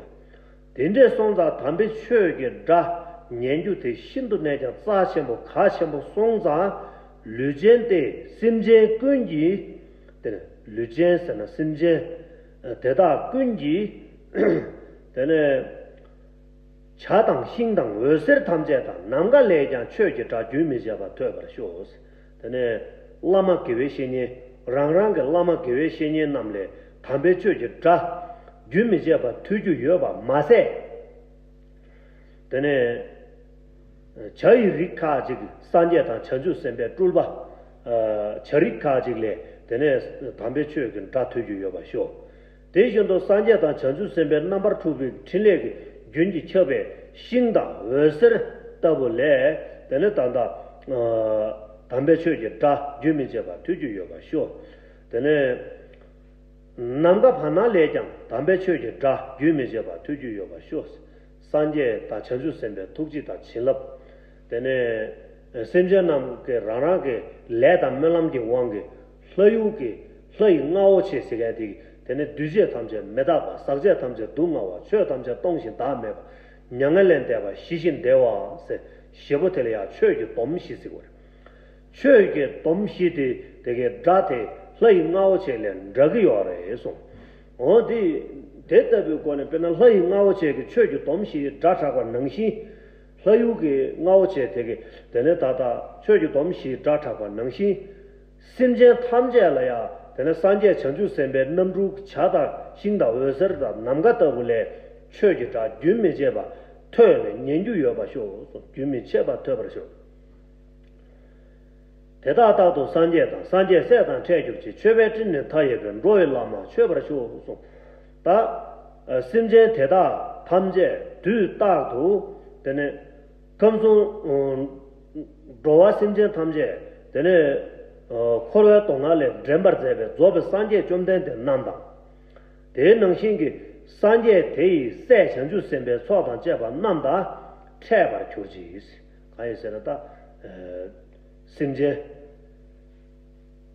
དེ་འདྲས་སོང་ཙང་དམ་པའི་ཆོས་ཀྱི་སྒྲ་ཉན་རྒྱུ་དེ་ཤིན་ཏུ་ནས་ཀྱང་རྩ་ཆེན་པོ་གལ་ཆེན་པོ་སོང་ཙང་། ལུས་ཅན་ཏེ། སེམས་ཅན་ཀུན་གྱི། དེ་ནས་ལུས་ཅན་ཟེར་ན་སེམས་ཅན་དེ་དག་ཀུན་གྱི། དེ་ནས་བྱ་དང་ཤིང་དང་འོད་ཟེར་ཐམས་ཅད་དང་། ནམ་མཁའ་ལས་ཀྱང་ཆོས་ཀྱི་སྒྲ། རྒྱུན་མི་འཆད་པར་ཐོས་པར་ཤོག། དེ་ནས་བླ་མ་དགེ་བའི་བཤེས་གཉེན། རང་རང་གི་བླ་མ་དགེ་བའི་བཤེས་གཉེན་རྣམས་ལས་དམ་པའི་ཆོས་ཀྱི་སྒྲ་རྒྱུན་མི་འཆད་པར་ཐོས་རྒྱུ་ཡོད་པ་མ་ཟད། དེ་ནས་བྱ་ཡི་རིགས་ཁ་ཅིག་སངས་རྒྱས་དང་བྱང་ཆུབ་སེམས་དཔའི་སྤྲུལ་པ། བྱ་རིགས་ཁ་ཅིག་ལས་དེ་ནས་དམ་པའི་ཆོས་ཀྱི་སྒྲ་ཐོས་རྒྱུ་ཡོད་པར་ཤོག། དེ་བཞིན་དུ་སངས་རྒྱས་དང་བྱང་ཆུབ་སེམས་དཔའི་རྣམ་པར་འཕྲུལ་པའི་ཕྲིན་ལས་ཀྱི་རྒྱུན་གྱིས་ཁྱབ་པའི་ཤིང་དང་འོད་ཟེར་ལྟ་བུ་ལས། དེ་ནས་ད་ལྟ་དམ་པའི་ཆོས་ཀྱི་སྒྲ་རྒྱུན་མི་འཆད་པར་ཐོས་རྒྱུ་ཡོད་པར་ཤོག། དེ་ནས་ནམ་མཁའ་བར་སྣང་ལས་ཀྱང་དམ་པའི་ཆོས་ཀྱི་སྒྲ་རྒྱུན་མི་འཆད་པར་ཐོས་རྒྱུ་ཡོད་པར་ཤོག། སངས་རྒྱས་དང་བྱང་ཆུབ་སེམས་དཔའི་ཐུགས་རྗེ་དང་བྱིན་རླབས། དེ་ནས་སེམས་ཅན་རྣམས་ཀྱི་རང་རང་གི་ལས་དང་སྨོན་ལམ་གྱི་དབང་གིས། ལྷ་ཡུལ་གྱི་ལྷ་ཡི་རྔ་བོ་ཆེ་ཟེར་མཁན་དེ། དེ་ནས་འདུས་བྱས་ཐམས་ཅད་མི་རྟག་པ། ཟག་བཅས་ཐམས་ཅད་སྡུག་བསྔལ་བ། ཆོས་ཐམས་ཅད་སྟོང་ཞིང་བདག་མེད་པ། མྱ་ངན་ལས་འདས་པ། ཞི་ཞིང་བདེ་བ་ཟེར། བཞི་པོ་དེ་ལ་ཡང་ཆོས་ཀྱི་སྡོམ་བཞི་ཟེར་བ་རེད། ཆོས་ཀྱི་སྡོམ་བཞི་དེ་དེ་གའི་སྒྲ་དེ་ལྷ་ཡི་རྔ་བོ་ཆེ་ལས་འདྲ་གི་ཡོད་རེད་གསུངས། འོ་དེ་དེ་ལྟ་བུའི་སྒོ་ནས། དཔེར་ན་ལྷ་ཡི་རྔ་བོ་ཆེ་གི་ཆོས་ཀྱི་སྡོམ་བཞིའི་སྒྲ་གྲགས་པ་ནང་བཞིན། ལྷ་ཡུལ་གྱི་རྔ་བོ་ཆེ་དེ་གི་དེ་ནས་ད་ལྟ་ཆོས་ཀྱི་སྡོམ་བཞིའི་སྒྲ་གྲགས་པ་ནང་བཞིན། སེམས་ཅན་ཐམས་ཅད་ལ་ཡང་དེ་ནས་སངས་རྒྱས་བྱང་ཆུབ་སེམས་དཔའི་རྣམ་འཕྲུལ་བྱ་དང་ཤིང་དང་འོད་ཟེར་དང་ནམ་མཁའ་ལྟ་བུ་ལས་ཆོས་ཀྱི་སྒྲ་རྒྱུན་མི་འཆད་པ་ཐོས་ནས་ཉན་རྒྱུ་ཡོད་པར་ཤོག། རྒྱུན་མི་འཆད་པར་ཐོས་པར་ཤོག། དེ་དག་རྟག་ཏུ་སངས་རྒྱས་དང་། སངས་རྒྱས་སྲས་དང་འཕྲད་གྱུར་ཅིག། མཆོད་པའི་སྤྲིན་ནི་མཐའ་ཡས་པའི། འགྲོ་བའི་བླ་མ་མཆོད་པར་ཤོག་གསུངས། ད་སེམས་ཅན་དེ་དག་ཐམས་ཅད་དུས་རྟག་ཏུ། དེ་ནས་ཁམས་གསུམ་འགྲོ་བ་སེམས་ཅན་ཐམས་ཅད། དེ་ནས་འཁོར་བའི་སྡུག་བསྔལ་ལས་འདྲེན་པར་མཛད་པའི་རྫོགས་པའི་སངས་རྒྱས་བཅོམ་ལྡན་འདས་རྣམས་དང་། དེའི་ནང་བཞིན་གྱི་སངས་རྒྱས་དེ་ཡི་སྲས་བྱང་ཆུབ་སེམས་དཔའི་ཚོགས་དང་བཅས་པ་རྣམས་དང་འཕྲད་པར་གྱུར་ཅིག། གང་ཡིན་ཟེར་ན། ད་སེམས་ཅན།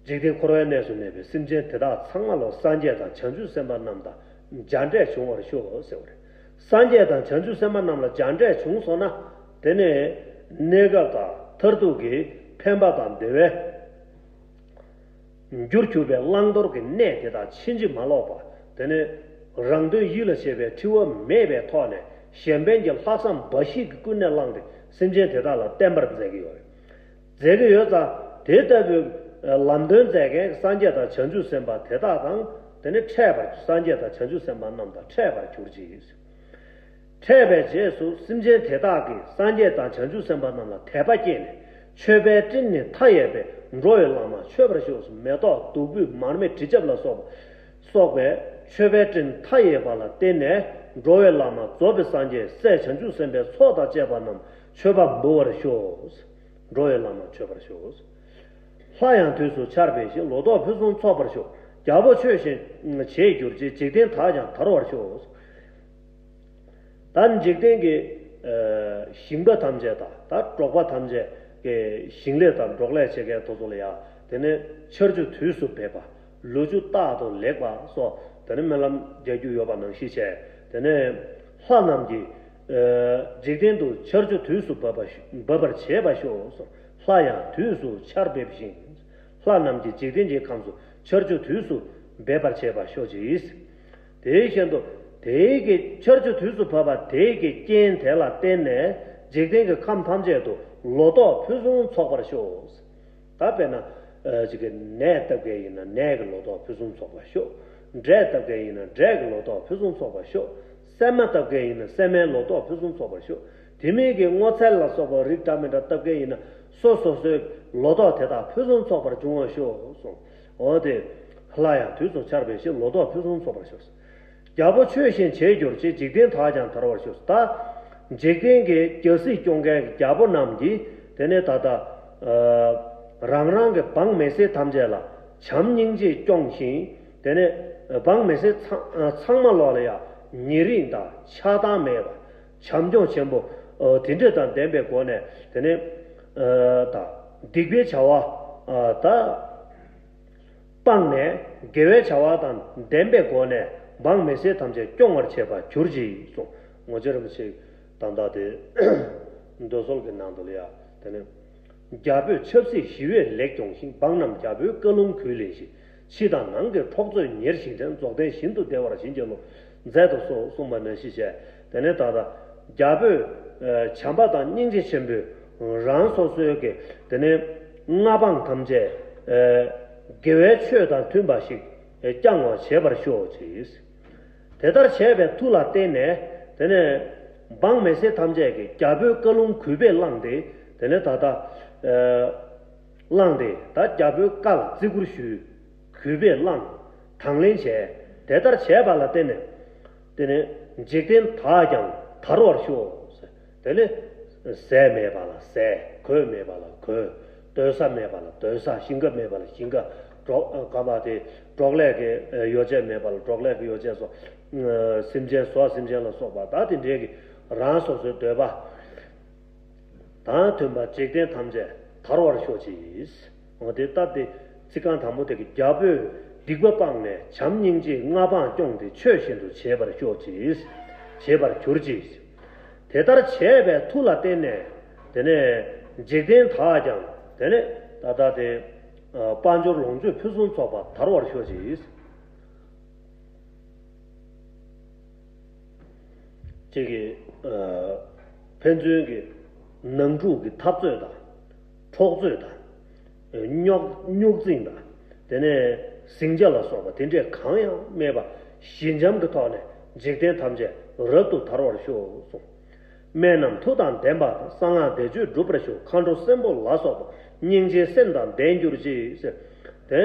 འཇིག་རྟེན་འཁོར་བའི་གནས་སུ་གནས་པའི་སེམས་ཅན་དེ་དག་ཚང་མ་ལ་སངས་རྒྱས་དང་བྱང་ཆུབ་སེམས་དཔའ་རྣམས་དང་མཇལ་འཕྲད་བྱུང་བར་ཤོག་ཟེར་བ་རེད། སངས་རྒྱས་དང་བྱང་ཆུབ་སེམས་དཔའ་རྣམས་ལ་མཇལ་འཕྲད་བྱུང་སོང་ན། དེ་ནས་གནས་སྐབས་དང་མཐར་ཐུག་གི་ཕན་པ་དང་བདེ་བའི་རྒྱུར་གྱུར་པའི་བླང་དོར་གྱི་གནས་དེ་དག་ཕྱིན་ཅི་མ་ལོག་པ། དེ་ནས་རང་དོན་ཡིད་ལ་བྱེད་པའི་འཁྲུལ་བ་མེད་པའི་ཐོག་ནས་གཞན་ཕན་གྱི་ལྷག་བསམ་འབའ་ཞིག་གིས་ཀུན་ནས་བསླངས་ཏེ་སེམས་ཅན་དེ་དག་ལ་བསྟན་པར་མཛད་ཀྱི་ཡོད་རེད། མཛད་ཀྱི་ཡོད་ཙང་། དེ་ལྟ་བུའི་ལམ་སྟོན་མཛད་མཁན་སངས་རྒྱས་དང་བྱང་ཆུབ་སེམས་དཔའ་དེ་དག་དང་། དེ་ནས་འཕྲད་པར། སངས་རྒྱས་དང་བྱང་ཆུབ་སེམས་དཔའ་རྣམས་དང་འཕྲད་པར་གྱུར་ཅིག། འཕྲད་པའི་རྗེས་སུ་སེམས་ཅན་དེ་དག་གིས་སངས་རྒྱས་དང་བྱང་ཆུབ་སེམས་དཔའ་རྣམས་ལ་དད་པ་སྐྱེས་ནས། མཆོད་པའི་སྤྲིན་ནི་མཐའ་ཡས་པའི། འགྲོ་བའི་བླ་མ་མཆོད་པར་ཤོག། མེ་ཏོག་བདུག་སྤོས་མར་མེ་དྲི་ཆབ་ལ་སོགས་པ། སོགས་པའི་མཆོད་པའི་སྤྲིན་མཐའ་ཡས་པ་ལ་བརྟེན་ནས། འགྲོ་བའི་བླ་མ་རྫོགས་པའི་སངས་རྒྱས་སྲས་བྱང་ཆུབ་སེམས་དཔའི་ཚོགས་དང་བཅས་པ་རྣམས་མཆོད་པ་འབུལ་བར་ཤོག། འགྲོ་བའི་བླ་མ་མཆོད་པར་ཤོག། ལྷ་ཡང་དུས་སུ་འཆར་བའི་ཞིང་། ལོ་ཏོག་ཕུན་སུམ་ཚོགས་པར་ཤོག། རྒྱལ་པོ་ཆོས་བཞིན་བྱེད་གྱུར་ཅིག། འཇིག་རྟེན་དག་ཀྱང་དར་བར་ཤོག། ད་འཇིག་རྟེན་གྱི་ཞིང་པ་ཐམས་ཅད་དང་། ད་འབྲོག་པ་ཐམས་ཅད་ཀྱི་ཞིང་ལས་དང་འབྲོག་ལས་བྱེད་མཁན་དེ་ཚོ་ལ་ཡང་། དེ་ནས་ཆར་ཆུ་དུས་སུ་འབེབས་པ། ལོ་རྒྱུས་རྟག་ཏུ་ལེགས་པ་སོགས། དེ་ནས་སྨོན་ལམ་རྒྱག་རྒྱུ་ཡོད་པ་ནང་བཞིན་བྱས། དེ་ནས་ལྷ་རྣམས་ཀྱི་ འཇིག་རྟེན་དུ་ཆར་ཆུ་དུས་སུ་འབབ་པ་ཤོག་འབབ་པར་བྱེད་པ་ཤོག་ལྷ་ཡང་དུས་སུ་ཆར་འབེབས་ཤིང་། ལྷ་རྣམས་ཀྱིས་འཇིག་རྟེན་གྱི་ཁམས་སུ་ཆར་ཆུ་དུས་སུ་འབེབས་པར་བྱེད་པ་ཤོག་ཅིག་དེ་བཞིན་དུ་དེའི་གི་ཆར་ཆུ་དུས་སུ་བབས་པ་དེའི་གི་རྐྱེན་དེ་ལ་བརྟེན་ནས་འཇིག་རྟེན་གྱི་ཁམས་ཐམས་ཅད་དུ་ལོ་ཏོག་ཕུན་སུམ་ཚོགས་པར་ཤོག་ད་དཔེར་ན། ཅིག་གི་ནས་བཏབ་མཁན་ཡིན་ན་ནས་ཀྱི་ལོ་ཏོག་ཕུན་སུམ་ཚོགས་པར་ཤོག་འབྲས་བཏབ་མཁན་ཡིན་ན་འབྲས་ཀྱི་ལོ་ཏོག་ཕུན་སུམ་ཚོགས་པར་ཤོག་སྲན་མ་བཏབ་མཁན་ཡིན་ན་སྲན་མའི་ལོ་ཏོག་ཕུན་སུམ་ཚོགས་པར་ཤོག་དེ་མིན་གྱི་སྔོ་ཚལ་ལ་སོགས་པ་རིགས་འདྲ་མི་འདྲ་བཏབ་མཁན་ཡིན་ན་སོ་སོ་སོའི་ལོ་ཏོག་དེ་དག་ཕུན་སུམ་ཚོགས་པར་འབྱུང་བར་ཤོག་གསུངས། འོ་དེ། ལྷ་ཡང་དུས་སུ་ཆར་འབེབས་ཤིང་ལོ་ཏོག་ཕུན་སུམ་ཚོགས་པར་ཤོག་རྒྱལ་པོ་ཆོས་བཞིན་བྱེད་གྱུར་ཅིག་འཇིག་རྟེན་དག་ཀྱང་དར་བར་ཤོག་ད། འཇིག་རྟེན་གྱི་རྒྱལ་སྲིད་སྐྱོང་མཁན་གྱི་རྒྱལ་པོ་རྣམས་ཀྱིས་དེ་ནས་ད་ལྟ། རང་རང་གི་འབངས་མི་སེར་ཐམས་ཅད་ལ་བྱམས་སྙིང་རྗེས་སྐྱོང་ཞིང་དེ་ནས་འབངས་མི་སེར་ཚང་ཚང་མ་ལོག་ལ་ཡང་ཉེ་རིང་དང་ཆགས་སྡང་མེད་པ་བྱམས་སྐྱོང་ཆེན་པོ་དེ་འདྲ་དང་ལྡན་པའི་སྒོ་ནས་དེ་ནས་ད་སྡིག་པའི་བྱ་བ་ད། སྤངས་ནས་དགེ་བའི་བྱ་བ་དང་ལྡན་པའི་སྒོ་ནས་འབངས་མི་སེར་ཐམས་ཅད་སྐྱོང་བར་བྱེད་པར་གྱུར་ཅིག་གསུངས། ངོ་མཚར་རིན་པོ་ཆེ་དང་ད་དེ་མདོ་སོལ་གྱི་ནང་དུ་ལ་ཡ་དེ་ནི། རྒྱལ་པོས་ཆབ་སྲིད་ཞི་བས་ལེགས་སྐྱོང་ཞིང་། འབངས་རྣམས་རྒྱལ་པོའི་བཀའ་ལུང་གུས་ལེན་ཞིང་། ཕྱི་དང་ནང་གི་འཕྲོག་རྩོད་ཉེར་ཞི་ཞིང་། རྫོགས་ལྡན་ཞིང་དུ་བདེ་བར་བྱིན་གྱིས་རློབས། མཛད་དུ་གསོལ་གསུངས་པ་ནང་བཞིན་བྱས། དེ་ནས་ད་ལྟ་རྒྱལ་པོས་བྱམས་པ་དང་སྙིང་རྗེ་ཆེན་པོས་རང་སོ་སོའི་གི་དེ་ནས་མངའ་འབངས་ཐམས་ཅད་དགེ་བའི་ཆོས་དང་མཐུན་པ་ཞིག་བསྐྱང་བར་བྱེད་པར་ཤོག་ཅིག་དེ་ལྟར་བྱས་པའི་མཐུ་ལ་བརྟེན་ནས་དེ་ནས་འབངས་མི་སེར་ཐམས་ཅད་ཀྱིས་རྒྱལ་པོའི་བཀའ་ལུང་གུས་པས་བླངས་ཏེ་དེ་ནས་ད་ལྟ་བླངས་ཏེ་ད་རྒྱལ་པོའི་བཀའ་ལ་བརྩི་བཀུར་ཞུས། གུས་པས་བླངས། དང་ལེན་བྱས། དེ་ལྟར་བྱས་པ་ལ་བརྟེན་ནས། དེ་ནས་འཇིག་རྟེན་དག་ཀྱང་དར་བར་ཤོག་དེ་ནས་ཟས་མེད་པ་ལ་ཟས། གོས་མེད་པ་ལ་གོས། སྡོད་ས་མེད་པ་ལ་སྡོད་ས། ཞིང་ཁ་མེད་པ་ལ་ཞིང་ཁ། འབྲོག་ག་པ་དེ་འབྲོག་ལས་ཀྱི་ཡོ་བྱད་མེད་པ་ལ་འབྲོག་ལས་ཀྱི་ཡོ་བྱད་སོགས། སེམས་ཅན་ཟོག་སེམས་ཅན་ལ་སོགས་པ་ད་དེ་འདྲའི་གི་རང་སོ་སོའི་འདོད་པ། དང་མཐུན་པ་འཇིག་རྟེན་ཐམས་ཅད་དར་བར་ཤོག་ཅིག་འོ་དེ་ལྟར་ཏེ་ཚིག་རྐང་དང་པོ་དེ་གི་རྒྱལ་པོས་སྡིག་པ་སྤངས་ནས་བྱམས་སྙིང་རྗེས་མངའ་འབངས་སྐྱོང་སྟེ་ཆོས་བཞིན་དུ་བྱེད་པར་ཤོག་ཅིག་བྱེད་པར་གྱུར་ཅིག་དེ་ལྟར་བྱས་པའི་མཐུ་ལ་བརྟེན་ནས་དེ་ནས་འཇིག་རྟེན་དག་ཀྱང་དེ་ནས་ད་ལྟ་དེ་དཔལ་འབྱོར་ལོངས་སྤྱོད་ཕུན་སུམ་ཚོགས་པ་དར་བར་ཤོག་ཅིག་ཅིག་གི་ཕན་ཚུན་གྱི་ནང་འཁྲུག་གི་འཐབ་རྩོད་དང་། འཕྲོག་རྩོད་དང་། རྙོག་རྙོག་འཛིང་དང་། དེ་ནས་ཟིང་ཆ་ལ་སོགས་པ་དེ་འདྲས་གང་ཡང་མེད་པ་ཞི་འཇམ་གྱི་ཐོག་ནས་འཇིག་རྟེན་ཐམས་ཅད་རབ་ཏུ་དར་བར་ཤོག་གསུངས། སྨན་རྣམས་མཐུ་དང་ལྡན་པ་དང་། གསང་སྔགས་བཟླས་བརྗོད་འགྲུབ་པར་ཤོག་མཁའ་འགྲོ་སྲིན་པོ་ལ་སོགས་པ། སྙིང་རྗེའི་སེམས་དང་ལྡན་གྱུར་ཅིག་ཟེར། དེ།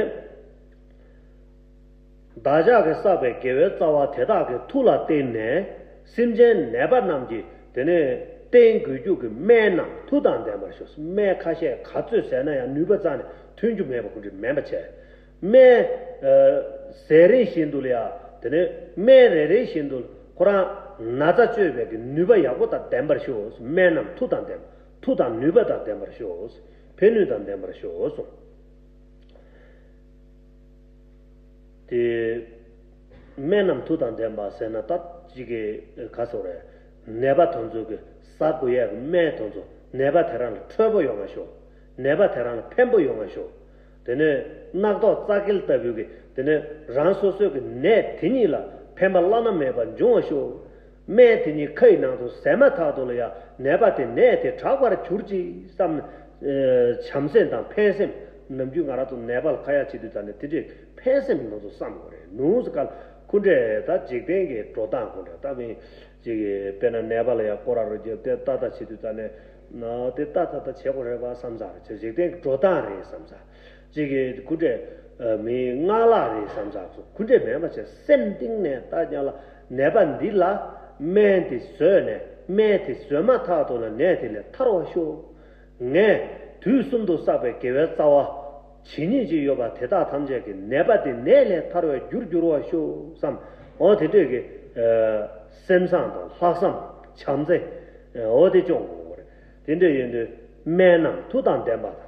བདག་ཅག་གིས་བསགས་པའི་དགེ་བའི་རྩ་བ་དེ་དག་གི་མཐུ་ལ་བརྟེན་ནས་སེམས་ཅན་ནད་པ་རྣམས་ཀྱིས་དེ་ནས་བསྟེན་དགོས་རྒྱུ་གི་སྨན་རྣམས་མཐུ་དང་ལྡན་པར་ཤོག་སྨན་ཁ་ཤས་ག་ཚོད་ཟས་ན་ཡང་ནུས་པ་རྩ་ནས་ཐོན་རྒྱུ་མེད་པ་ཁོ་འདྲ་མིན་པ་བྱས། སྨན་ཟས་རིམ་བཞིན་དུ་ལ་ཡ་དེ་ནས་སྨན་རེ་རེ་བཞིན་དུ་ཁོ་རང་ན་ཚ་བཅོས་པའི་གི་ནུས་པ་ཡག་པོ་དང་ལྡན་པར་ཤོག་སྨན་རྣམས་མཐུ་དང་ལྡན་པ་མཐུ་དང་ནུས་པ་དང་ལྡན་པར་ཤོག་ཕན་ནུས་དང་ལྡན་པར་ཤོག་གསུངས། དེ། སྨན་རྣམས་མཐུ་དང་ལྡན་པ་ཟེར་ན་ད་ཅིག་གི་ག་ཟེར་རེད། ནད་པ་དེ་ཚོ་གི་ཟ་དགོས་ཡས་ཀྱི་སྨན་དེ་ཚོ་ནད་པ་དེ་རང་ལ་འཕྲོད་པོ་ཡོང་བ་ཤོག་ནད་པ་དེ་རང་ལ་ཕན་པོ་ཡོང་བ་ཤོག་དེ་ནས་རྣག་ཐོག་རྩ་འཁེལ་ལྟ་བུའི་གི་དེ་ནས་རང་སོ་སོའི་གི་ནད་དེ་ཉིད་ལ་ཕན་པ་བླ་ན་མེད་པ་འབྱུང་བ་ཤོག་སྨན་དེ་ཉིད་ཁ་ཡི་ནང་དུ་ཟིན་མ་ཐག་ཏུ་ལ་ཡང་ནད་པ་དེ་ནད་དེ་དྲག་པར་གྱུར་ཅིག་བསམ། བྱམས་སེམས་དང་ཕན་སེམས། ནམ་རྒྱུན་ང་རང་ཚོ་ནད་པ་ལ་ཁ་ཡ་བྱེད་དུས་ཙ་ནས་དེ་འདྲའི་ཕན་སེམས་ནང་དུ་བསམ་དགོས་རེད། ནུས་སུ་ག་ལ་ཁུ་འདྲེ་ད་འཇིག་རྟེན་གྱི་འགྲོ་སྟངས་ཁུ་འདྲེ་ད་མིན་ཅིག་གི་དཔེར་ན་ནད་པ་ལ་ཡང་སྐོར་ར་རོ་རྒྱབ་དེ་ལྟ་ལྟ་བྱེད་དུས་ཙ་ནས་ན་དེ་ལྟ་ལྟ་ལྟ་བྱེད་དགོས་རེད་པ་བསམ་ཚར་རེད། འཇིག་རྟེན་གྱི་འགྲོ་སྟངས་རེད་བསམ་ཚར། གཅིག་གིས་ཁུ་འདྲེ་མིའི་སྔགས་ལག་རེད་བསམ་ཚར་སོང་། ཁུ་འདྲེ་མེད་པ་བྱས་སེམས་གཏིང་ནས་ད་ཀྱང་ལ་ནད་པ་འདི་ལ་སྨན་དེ་ཟོས་ནས་སྨན་དེ་ཟོས་མ་ཐག་ཏུ་ལ་ནད་དེ་ལས་ཐར་བར་ཤོག་ངས་དུས་གསུམ་དུ་བསགས་པའི་དགེ་བའི་རྩ་བ་ཇི་སྙེད་ཅིག་ཡོད་པ་དེ་དག་ཐམས་ཅད་ཀྱི་ནད་པ་དེ་ནད་ལས་ཐར་བའི་རྒྱུར་འགྱུར་བར་ཤོག་བསམ། འོ་དེ་འདྲས་ཀྱི་སེམས་བཟང་དང་ལྷག་བསམ་བྱམས་བརྩེ་འོ་དེ་སྐྱོང་དགོས་པ་རེད། དེ་འདྲས་ཡིན་དུས་སྨན་རྣམས་མཐུ་དང་ལྡན་པ་དང་།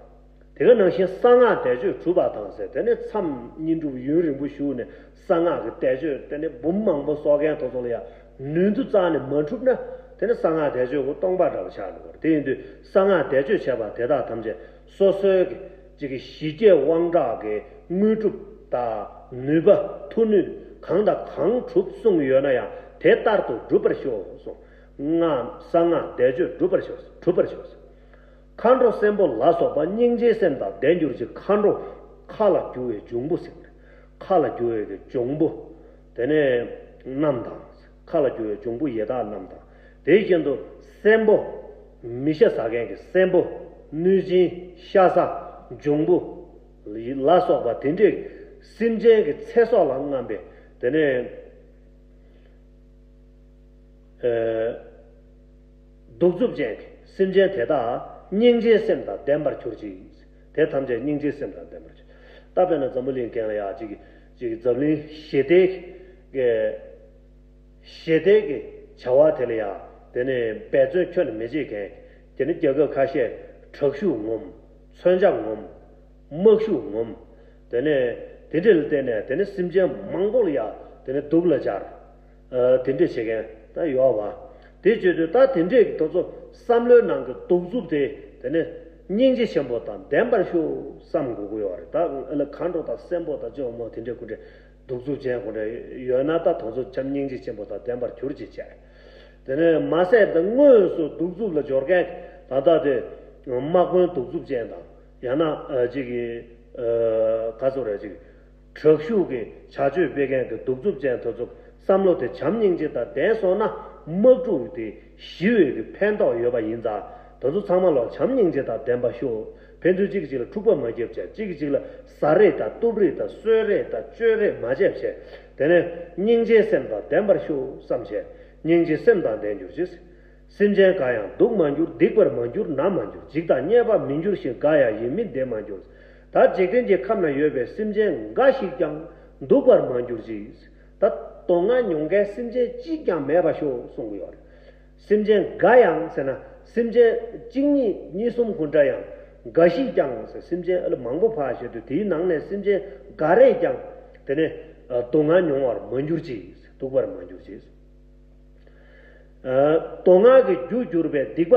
དེ་ག་ནང་བཞིན་གསང་སྔགས་བཟླས་བརྗོད་གྲུབ་པ་དང་ཟེར། དེ་ནས་མཚམས་བསྙེན་སྒྲུབ་ཡུན་རིང་པོ་བཞུགས་ནས་གསང་སྔགས་ཀྱི་བཟླས་བརྗོད་དེ་ནས་འབུམ་མང་པོ་གསོག་མཁན་དེ་ཚོ་ལ་ཡང་ནུས་མཐུ་རྩ་ནས་མ་གྲུབ་ན་ དེ་ནི་གསང་སྔགས་བཟླས་བརྗོད་ཀྱི་སྟོང་པ་འདྲ་བོ་ཆགས་འགྲོ་གི་རེད། དེ་ཡིན་དུས་གསང་སྔགས་བཟླས་བརྗོད་བྱས་པ་དེ་དག་ཐམས་ཅད་སོ་སོའི་གི་ཅིག་གི་ཞི་རྒྱས་དབང་དྲག་གི་དངོས་གྲུབ་དང་ནུས་པ་མཐུ་ནུས་གང་དང་གང་གྲུབ་གསུངས་ཡོད་ན་ཡང་དེ་ལྟར་དུ་འགྲུབ་པར་ཤོག་གསུངས། སྔགས་གསང་སྔགས་བཟླས་བརྗོད་འགྲུབ་པར་ཤོག་འགྲུབ་པར་ཤོག་མཁའ་འགྲོ་སྲིན་པོ་ལ་སོགས་པ་སྙིང་རྗེའི་སེམས་དང་ལྡན་གྱུར་ཅིག་མཁའ་འགྲོ། མཁའ་ལ་རྒྱུ་བའི་འབྱུང་པོ་ཟེར་གྱི་རེད། མཁའ་ལ་རྒྱུ་བའི་གི་འབྱུང་པོ། དེ་ནས་རྣམས་དང་། མཁའ་ལ་རྒྱུ་བའི་འབྱུང་པོ་ཡི་དྭགས་རྣམས་དང་། དེ་བཞིན་དུ་སྲིན་པོ། མི་ཤ་ཟ་མཁན་གྱི་སྲིན་པོ། གནོད་སྦྱིན། ཤ་ཟ། འབྱུང་པོ། ལ་སོགས་པ་དེ་འདྲའི་སེམས་ཅན་གྱི་ཚེ་སྲོག་ལ་རྔམ་པའི། དེ་ནས། ཨ། གདུག་རྩུབ་ཅན་གྱི་སེམས་ཅན་དེ་དག་སྙིང་རྗེའི་སེམས་དང་ལྡན་པར་གྱུར་ཅིག་དེ་ཐམས་ཅད་སྙིང་རྗེའི་སེམས་དང་ལྡན་པར་གྱུར། ད་དཔེར་ན་འཛམ་བུ་གླིང་སྒང་ལ་ཡང་ཅིག་ཅིག་འཛམ་གླིང་ཞི་བདེའི་གི་ཞི་བདེའི་གི་བྱ་བ་དེ་ལ་ཡང་དེ་ནི་འབད་བརྩོན་ཁྱོན་ནས་མི་བྱེད་མཁན། དེ་ནི་རྒྱལ་ཁབ་ཁ་ཤས་དྲག་ཤུགས་ངོམ། མཚོན་ཆ་ངོམ། དམག་ཤུགས་ངོམ། དེ་ནས་དེ་འདྲ་ལ་བརྟེན་ནས་དེ་ནི་སེམས་ཅན་མང་པོ་ལ་ཡང་དེ་ནི་སྡུག་ལ་སྦྱར། ཨ། དེ་འདྲ་བྱེད་མཁན་ད་ཡོད་པ། དེ་བྱེད་དུས་ད་དེ་འདྲའི་དེ་ཚོ་བསམ་བློའི་ནང་གི་གདུག་རྩུབ་དེ་དེ་ནི་སྙིང་རྗེ་ཆེན་པོ་དང་ལྡན་པར་ཤོག་བསམ་དགོས་ཀྱི་ཡོད་རེད། ད་ཨ་ལ་མཁའ་འགྲོ་དང་སྲིན་པོ་དང་ཅོག་མོ་དེ་འདྲའི་ཁོ་འདྲའི་གདུག་རྩུབ་ཅན་ཁོ་འདྲ་ཡོད་ན་ད་དེ་ཚོ་བྱམས་སྙིང་རྗེ་ཆེན་པོ་དང་ལྡན་པར་གྱུར་ཅིག་བྱས། དེ་ནས་མ་ཟད་དེ་དངོས་སུ་གདུག་རྩུབ་ལ་སྦྱོར་མཁན་ད་ལྟ་དེ་དམག་དཔོན་གདུག་རྩུབ་ཅན་དང་། ཡང་ན་ཨ་ཅིག་གི་ཨ་ག་ཚོད་རེད། ཅིག་དྲག་ཤུགས་ཀྱི་བྱ་སྤྱོད་སྤེལ་མཁན་གྱི་གདུག་རྩུབ་ཅན་དེ་ཚོ་བསམ་བློ་དེ་བྱམས་སྙིང་རྗེ་དང་ལྡན་སོང་ན་དམག་འཁྲུག་དེ་ཞི་བའི་གི་ཕན་ཐོགས་ཡོད་པ་ཡིན་ཙང་དེ་ཚོ་ཚང་མ་ལ་བྱམས་སྙིང་རྗེ་དང་ལྡན་པ་ཤོག་ཕན་ཚུན་གཅིག་གིས་གཅིག་ལ་འཁྲུག་པ་མ་བརྒྱབ་བྱས། གཅིག་གིས་གཅིག་ལ་ཟ་རེས་དང་གཏུབ་རེས་དང་གསོད་རེས་དང་གཅོད་རེས་མ་བྱས་བྱས། དེ་ནས་སྙིང་རྗེའི་སེམས་དང་ལྡན་པར་ཤོག་བསམ་བྱས། སྙིང་རྗེའི་སེམས་དང་ལྡན་གྱུར་ཅིག་སེམས་ཅན་འགའ་ཡང་སྡུག་མ་གྱུར། སྡིག་པར་མ་གྱུར། ན་མ་གྱུར། འཇིགས་དང་བརྙས་པ་མི་འགྱུར་ཞིང་། འགའ་ཡང་ཡིད་མི་བདེ་མ་གྱུར། ད་འཇིག་རྟེན་གྱི་ཁམས་ན་ཡོད་པའི་སེམས་ཅན་འགའ་ཞིག་ཀྱང་སྡུག་པར་མ་གྱུར་ཅིག་ད་སྡུག་བསྔལ་མྱོང་མཁན་སེམས་ཅན་གཅིག་ཀྱང་མེད་པར་ཤོག་གསུང་གི་ཡོད་རེད། སེམས་ཅན་འགའ་ཡང་ཟེར་ན་སེམས་ཅན་གཅིག་གཉིས་གཉིས་གསུམ་གུན་འདྲ་ཡང་འགའ་ཞིག་ཀྱང་ཟེར། སེམས་ཅན་ཨ་ལ་མང་པོ་ཕར་བཤད་དུས་དེའི་ནང་ནས་སེམས་ཅན་འགའ་རེས་ཀྱང་དེ་ནས་སྡུག་བསྔལ་མྱོང་བར་མ་གྱུར་ཅིག་སྡུག་པར་མ་གྱུར་ཅིག་སྡུག་བསྔལ་གྱི་རྒྱུར་གྱུར་པའི་སྡིག་པ་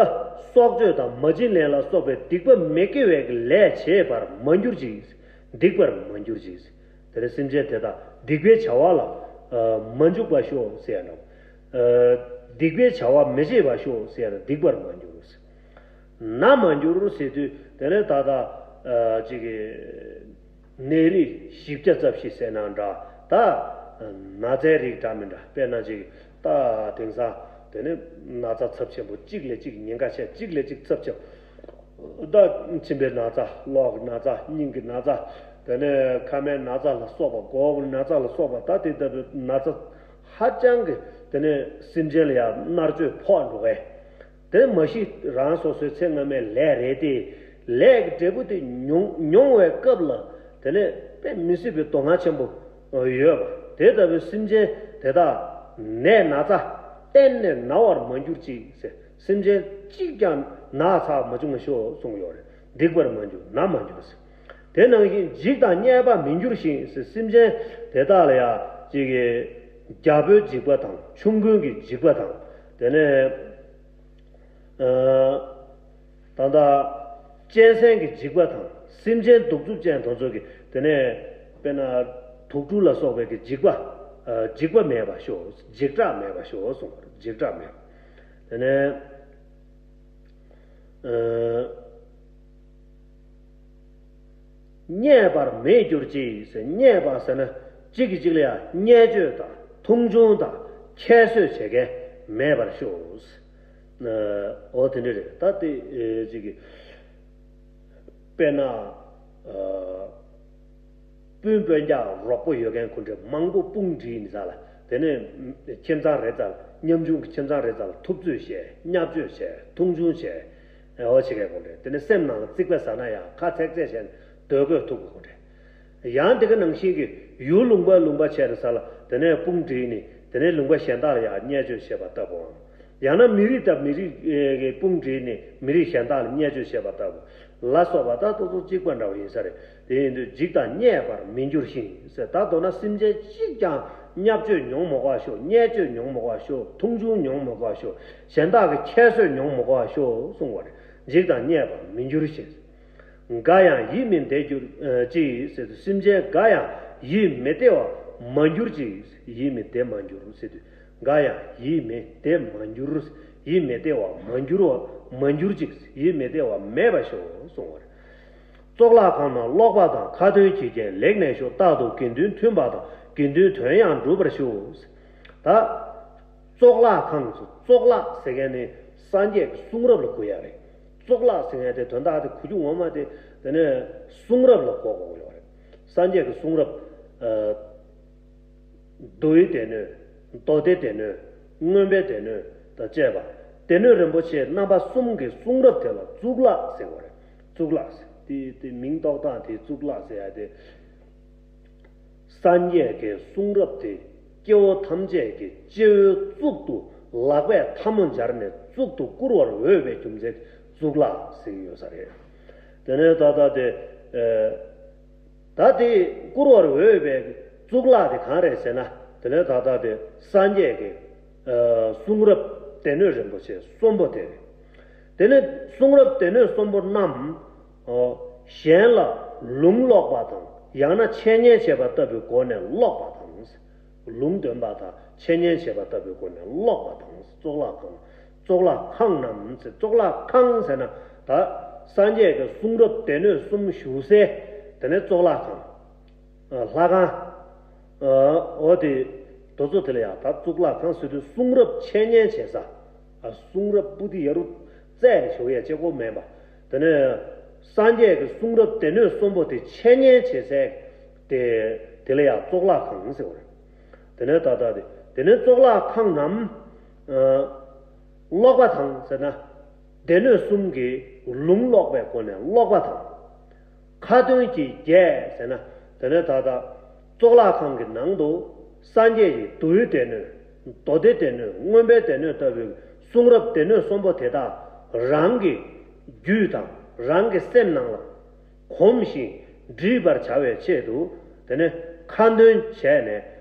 སྲོག་གཅོད་དང་མ་བྱིན་ལེན་ལ་སོགས་པའི་སྡིག་པ་མི་དགེ་བའི་ལས་བྱེད་པར་མ་གྱུར་ཅིག་སྡིག་པར་མ་གྱུར་ཅིག་དེ་ནས་སེམས་ཅན་དེ་དག་སྡིག་པའི་བྱ་བ་ལ་མ་འཇུག་པར་ཤོག་ཟེར་ཡ་འདྲ། སྡིག་པའི་བྱ་བ་མི་བྱེད་པར་ཤོག་ཟེར་ཡ་འདྲ། སྡིག་པར་མ་གྱུར། ན་མ་གྱུར་ཟེར་དུས་དེ་ནས་ད་ལྟ་ཅིག་གི་ནད་རིགས་བཞི་བརྒྱ་རྩ་བཞི་ཟེར་ན་འདྲ། ད་ན་ཚའི་རིགས་འདྲ་མི་འདྲ། དཔེར་ན་ཅིག་ད་དེང་སང་དེ་ནས་ན་ཚ་ཚབས་ཆེན་པོ་གཅིག་ལས་གཅིག་ཉེན་ཁ་ཆེ། གཅིག་ལས་གཅིག་ཚབས་ཆེ། ད་མཆིན་པའི་ན་ཚ། གློ་བའི་ན་ཚ། སྙིང་གི་ན་ཚ། དེ་ནས་མཁལ་མའི་ན་ཚ་ལ་སོགས་པ། མགོ་བོའི་ན་ཚ་ལ་སོགས་པ། ད་དེ་ལྟ་བུའི་ན་ཚ་ཧ་ཅང་གི་དེ་ནས་སེམས་ཅན་ལ་ཡང་མནར་གཅོད་ཕོག་འགྲོ་གས། དེ་མ་གཞི་རང་སོ་སོའི་ཚེ་སྔ་མའི་ལས་རེད་དེ། ལས་ཀྱི་འབྲས་བུ་དེ་མྱོང་མྱོང་བའི་སྐབས་ལ་དེ་ནས་དཔེ་མི་སྲིད་པའི་སྡུག་བསྔལ་ཆེན་པོ་ཡོད་པ། དེ་ལྟ་བུའི་སེམས་ཅན་དེ་དག་ནད་ན་ཚ་གཏན་ནས་ན་བར་མ་གྱུར་ཅིག་ཟེར། སེམས་ཅན་གཅིག་ཀྱང་ན་ཚ་མ་བྱུང་བར་ཤོག་གསུངས་ཡོད་རེད། སྡིག་པར་མ་གྱུར། ན་མ་གྱུར་ཟེར། དེ་ནང་བཞིན་འཇིགས་དང་བརྙས་པ་མི་འགྱུར་ཞིང་ཟེར། སེམས་ཅན་དེ་དག་ལ་ཡང་ཅིག་གི་རྒྱལ་པོའི་འཇིགས་པ་དང་ཆོམ་རྐུན་གྱི་འཇིགས་པ་དང་། དེ་ནས་ཨ་ད་ལྟ་གཅན་གཟན་གྱི་འཇིགས་པ་དང་། སེམས་ཅན་གདུག་རྩུབ་ཅན་དེ་ཚོ་གི་དེ་ནས་དཔེར་ན་དུག་སྦྲུལ་ལ་སོགས་པའི་གི་འཇིགས་པ། ཨ་འཇིགས་པ་མེད་པར་ཤོག་འཇིགས་སྐྲག་མེད་པར་ཤོག་གསུངས་པ་རེད། འཇིགས་སྐྲག་མེད་པ། དེ་ནས་ཨ་བརྙས་པར་མི་འགྱུར་ཅིག་ཟེར། བརྙས་པ་ཟེར་ན་གཅིག་གིས་གཅིག་ལ་ཡང་བརྙས་བཅོས་དང་མཐོང་ཆུང་དང་ཁྱད་གསོད་བྱེད་མཁན་མེད་པར་ཤོག་འོ་དེ་འདྲ་རེད། ད་དེ་ཨེ་ཅིག་གི་དཔེར་ན་ཨ་སྤུན་སྤུན་ཀྱག་རོགས་པོ་ཡོད་མཁན་ཁོ་འདྲ་མང་པོ་དཔུང་སྒྲིག་ནས་ས་ལ། དེ་ནས་ཁྱིམ་ཚང་རེ་ཙམ་མཉམ་ཆུང་གི་ཁྱིམ་ཚང་རེ་ཙམ་ལ་ཐུབ་ཚོད་བྱས། བརྙས་བཅོས་བྱས། མཐོང་ཆུང་བྱས། འོ་བྱེད་མཁན་ཁོ་འདྲ། དེ་ནས་སེམས་ནང་ལ་རྩིག་པ་ཟ་ན་ཡང་ཁ་ཚེག་ཚེག་བྱས་ནས་སྡོད་དགོས་ཐུག་གི་ཁོ་འདྲ། ཡང་དེ་ག་ནང་བཞིན་གྱི་ཡུལ་ལུང་པ་ལུང་པ་བྱས་ནས་ས་ལ་དེ་ནས་དཔུང་སྒྲིག་ནས་དེ་ནས་ལུང་པ་གཞན་དག་ལ་ཡང་བརྙས་བཅོས་བྱེད་པ་ལྟ་བུའམ། ཡང་ན་མི་རིགས་དང་མི་རིགས་ཀྱི་དཔུང་སྒྲིག་ནས་མི་རིགས་གཞན་དག་ལ་བརྙས་བཅོས་བྱེད་པ་ལྟ་བུ་ལ་སོགས་པ་ད་ཏོག་ཏོག་གཅིག་པ་འདྲ་བ་ཡིན་ས་རེད། དེ་ཡིན་དུས་འཇིགས་དང་བརྙས་པར་མི་འགྱུར་ཞིང་ཟེར། ད་མདོར་ན་སེམས་ཅན་གཅིག་ཀྱང་ བརྙས་བཅོས་མྱོང་མི་དགོས་པ་ཤོག། བརྙས་བཅོས་མྱོང་མི་དགོས་པ་ཤོག། མཐོང་ཆུང་མྱོང་མི་དགོས་པ་ཤོག། གཞན་དག་གི་ཁྱད་གསོད་མྱོང་མི་དགོས་པ་ཤོག་གསུངས་པ་རེད། འཇིགས་དང་བརྙས་པར་མི་འགྱུར་ཞེས། འགའ་ཡང་ཡིད་མི་བདེ་གྱུར་ཅིག་ཟེར་དུས། སེམས་ཅན་འགའ་ཡང་ཡིད་མི་བདེ་བར་མ་གྱུར་ཅིག། ཡིད་མི་བདེ་མ་གྱུར་ཟེར་དུས། འགའ་ཡང་ཡིད་མི་བདེ་མ་གྱུར། ཡིད་མི་བདེ་བར་མ་གྱུར་བ་མ་གྱུར་ཅིག། ཡིད་མི་བདེ་བ་མེད་པར་ཤོག་གསུངས་པ་རེད། གཙུག་ལག་ཁང་ནང་ཀློག་པ་དང་ཁ་ཏོན་གྱི་རྐྱེན་ལེགས་གནས་ཤོག། རྟག་ཏུ་དགེ་འདུན་མཐུན་པ་དང་དགེ་འདུན་དོན་ཡང་འགྲུབ་པར་ཤོག། ད་གཙུག་ལག་ཁང་སུ་གཙུག་ལག་ཟེར་མཁན་ནི་སངས་རྒྱས་ཀྱི་གསུང་རབ་ལ་གོ་ཡ་རེད། གཙུག་ལག་ཟེར་མཁན་དེ་དོན་དག་དེ་གོ་རྒྱུ་ངོ་མ་དེ་དེ་ནས་གསུང་རབ་ལ་གོ་དགོས་ཡོད་རེད། སངས་རྒྱས་ཀྱི་གསུང་རབ། ཨ། མདོའི་སྡེ་སྣོད། མདོ་སྡེ་སྡེ་སྣོད། མངོན་པའི་སྡེ་སྣོད་དང་བཅས་པ། སྡེ་སྣོད་རིན་པོ་ཆེ་རྣམ་པ་གསུམ་གྱི་གསུང་རབ་དེ་ལ་གཙུག་ལག་ཟེར་བ་རེད། གཙུག་ལག་ཟེར། དེ་དེ་མིང་འདོགས་སྟངས་དེ་གཙུག་ལག་ཟེར་ཡ་དེ། སངས་རྒྱས་ཀྱི་གསུང་རབ་དེ་སྐྱེ་བོ་ཐམས་ཅད་ཀྱི་སྤྱི་བོའི་གཙུག་ཏུ་ལག་པས་ཐལ་མོ་སྦྱར་ནས་གཙུག་ཏུ་བཀུར་བར་འོས་པའི་རྒྱུ་མཚན་གཙུག་ལག་ཟེར་གྱི་ཡོད་ས་རེད། དེ་ནས་ད་ལྟ་དེ། ཨ། ད་དེ་བཀུར་བར་འོས་པའི་གཙུག་ལག་དེ་གང་རེད་ཟེར་ན། དེ་ནས་ད་ལྟ་དེ་སངས་རྒྱས་ཀྱི་ཨ་གསུང་རབ་སྡེ་སྣོད་རིན་པོ་ཆེ་གསུམ་པོ་དེ་རེད། དེ་ནས་གསུང་རབ་སྡེ་སྣོད་གསུམ་པོ་རྣམས་ཨ་གཞན་ལ་ལུང་ཀློག་པ་དང་། ཡང་ན་འཆད་ཉན་བྱེད་པ་ལྟ་བུའི་སྒོ་ནས་ཀློག་པ་དང་། ལུང་འདོན་པ་དང་འཆད་ཉན་བྱེད་པ་ལྟ་བུའི་སྒོ་ནས་ཀློག་པ་དང་། གཙུག་ལག་ཁང་། གཙུག་ལག་ཁང་རྣམས་ཟེར། གཙུག་ལག་ཁང་ཟེར་ན་ད་སངས་རྒྱས་ཀྱི་གསུང་རབ་སྡེ་སྣོད་གསུམ་བཞུགས་སའི་དེ་ནས་གཙུག་ལག་ཁང་། ཨ། ལྷ་ཁང་། ཨ། འོ་དེ། དེ་ཚོ་དེ་ལ་ཡང་ད་གཙུག་ལག་ཁང་ཟེར་དུས་གསུང་རབ་འཆད་ཉན་བྱེད་ས། ཨ། གསུང་རབ་པོ་ཏི་ཡ་རུ་བཙལ་ནས་ཞོག་ཡ་གཅིག་པོ་མེད་པ། དེ་ནས་སངས་རྒྱས་ཀྱི་གསུང་རབ་སྡེ་སྣོད་གསུམ་པོ་དེ་འཆད་ཉན་བྱེད་སའི་དེ་དེ་ལ་ཡང་གཙུག་ལག་ཁང་ཟེར་བ་རེད། དེ་ནས་ད་ལྟ་དེ་དེ་ནས་གཙུག་ལག་ཁང་རྣམས། ཨ། ཀློག་པ་དང་ཟེར་ན། སྡེ་སྣོད་གསུམ་གྱི་ལུང་ཀློག་པའི་སྒོ་ནས་ཀློག་པ་དང་། ཁ་ཏོན་གྱི་རྒྱས་ཟེར་ན། དེ་ནས་ད་ལྟ་གཙུག་ལག་ཁང་གི་ནང་དུ་སངས་རྒྱས་ཀྱི་མདོའི་སྡེ་སྣོད། མདོ་སྡེ་སྡེ་སྣོད། མངོན་པའི་སྡེ་སྣོད་ལྟ་བུའི་གསུང་རབ་སྡེ་སྣོད་གསུམ་པོ་དེ་དག་རང་གི་རྒྱུད་དང་རང་གི་སེམས་ནང་ལ་གོམས་ཤིང་འདྲིས་པར་བྱ་བའི་ཆེད་དུ། དེ་ནས་ཁ་འདོན་བྱས་ནས།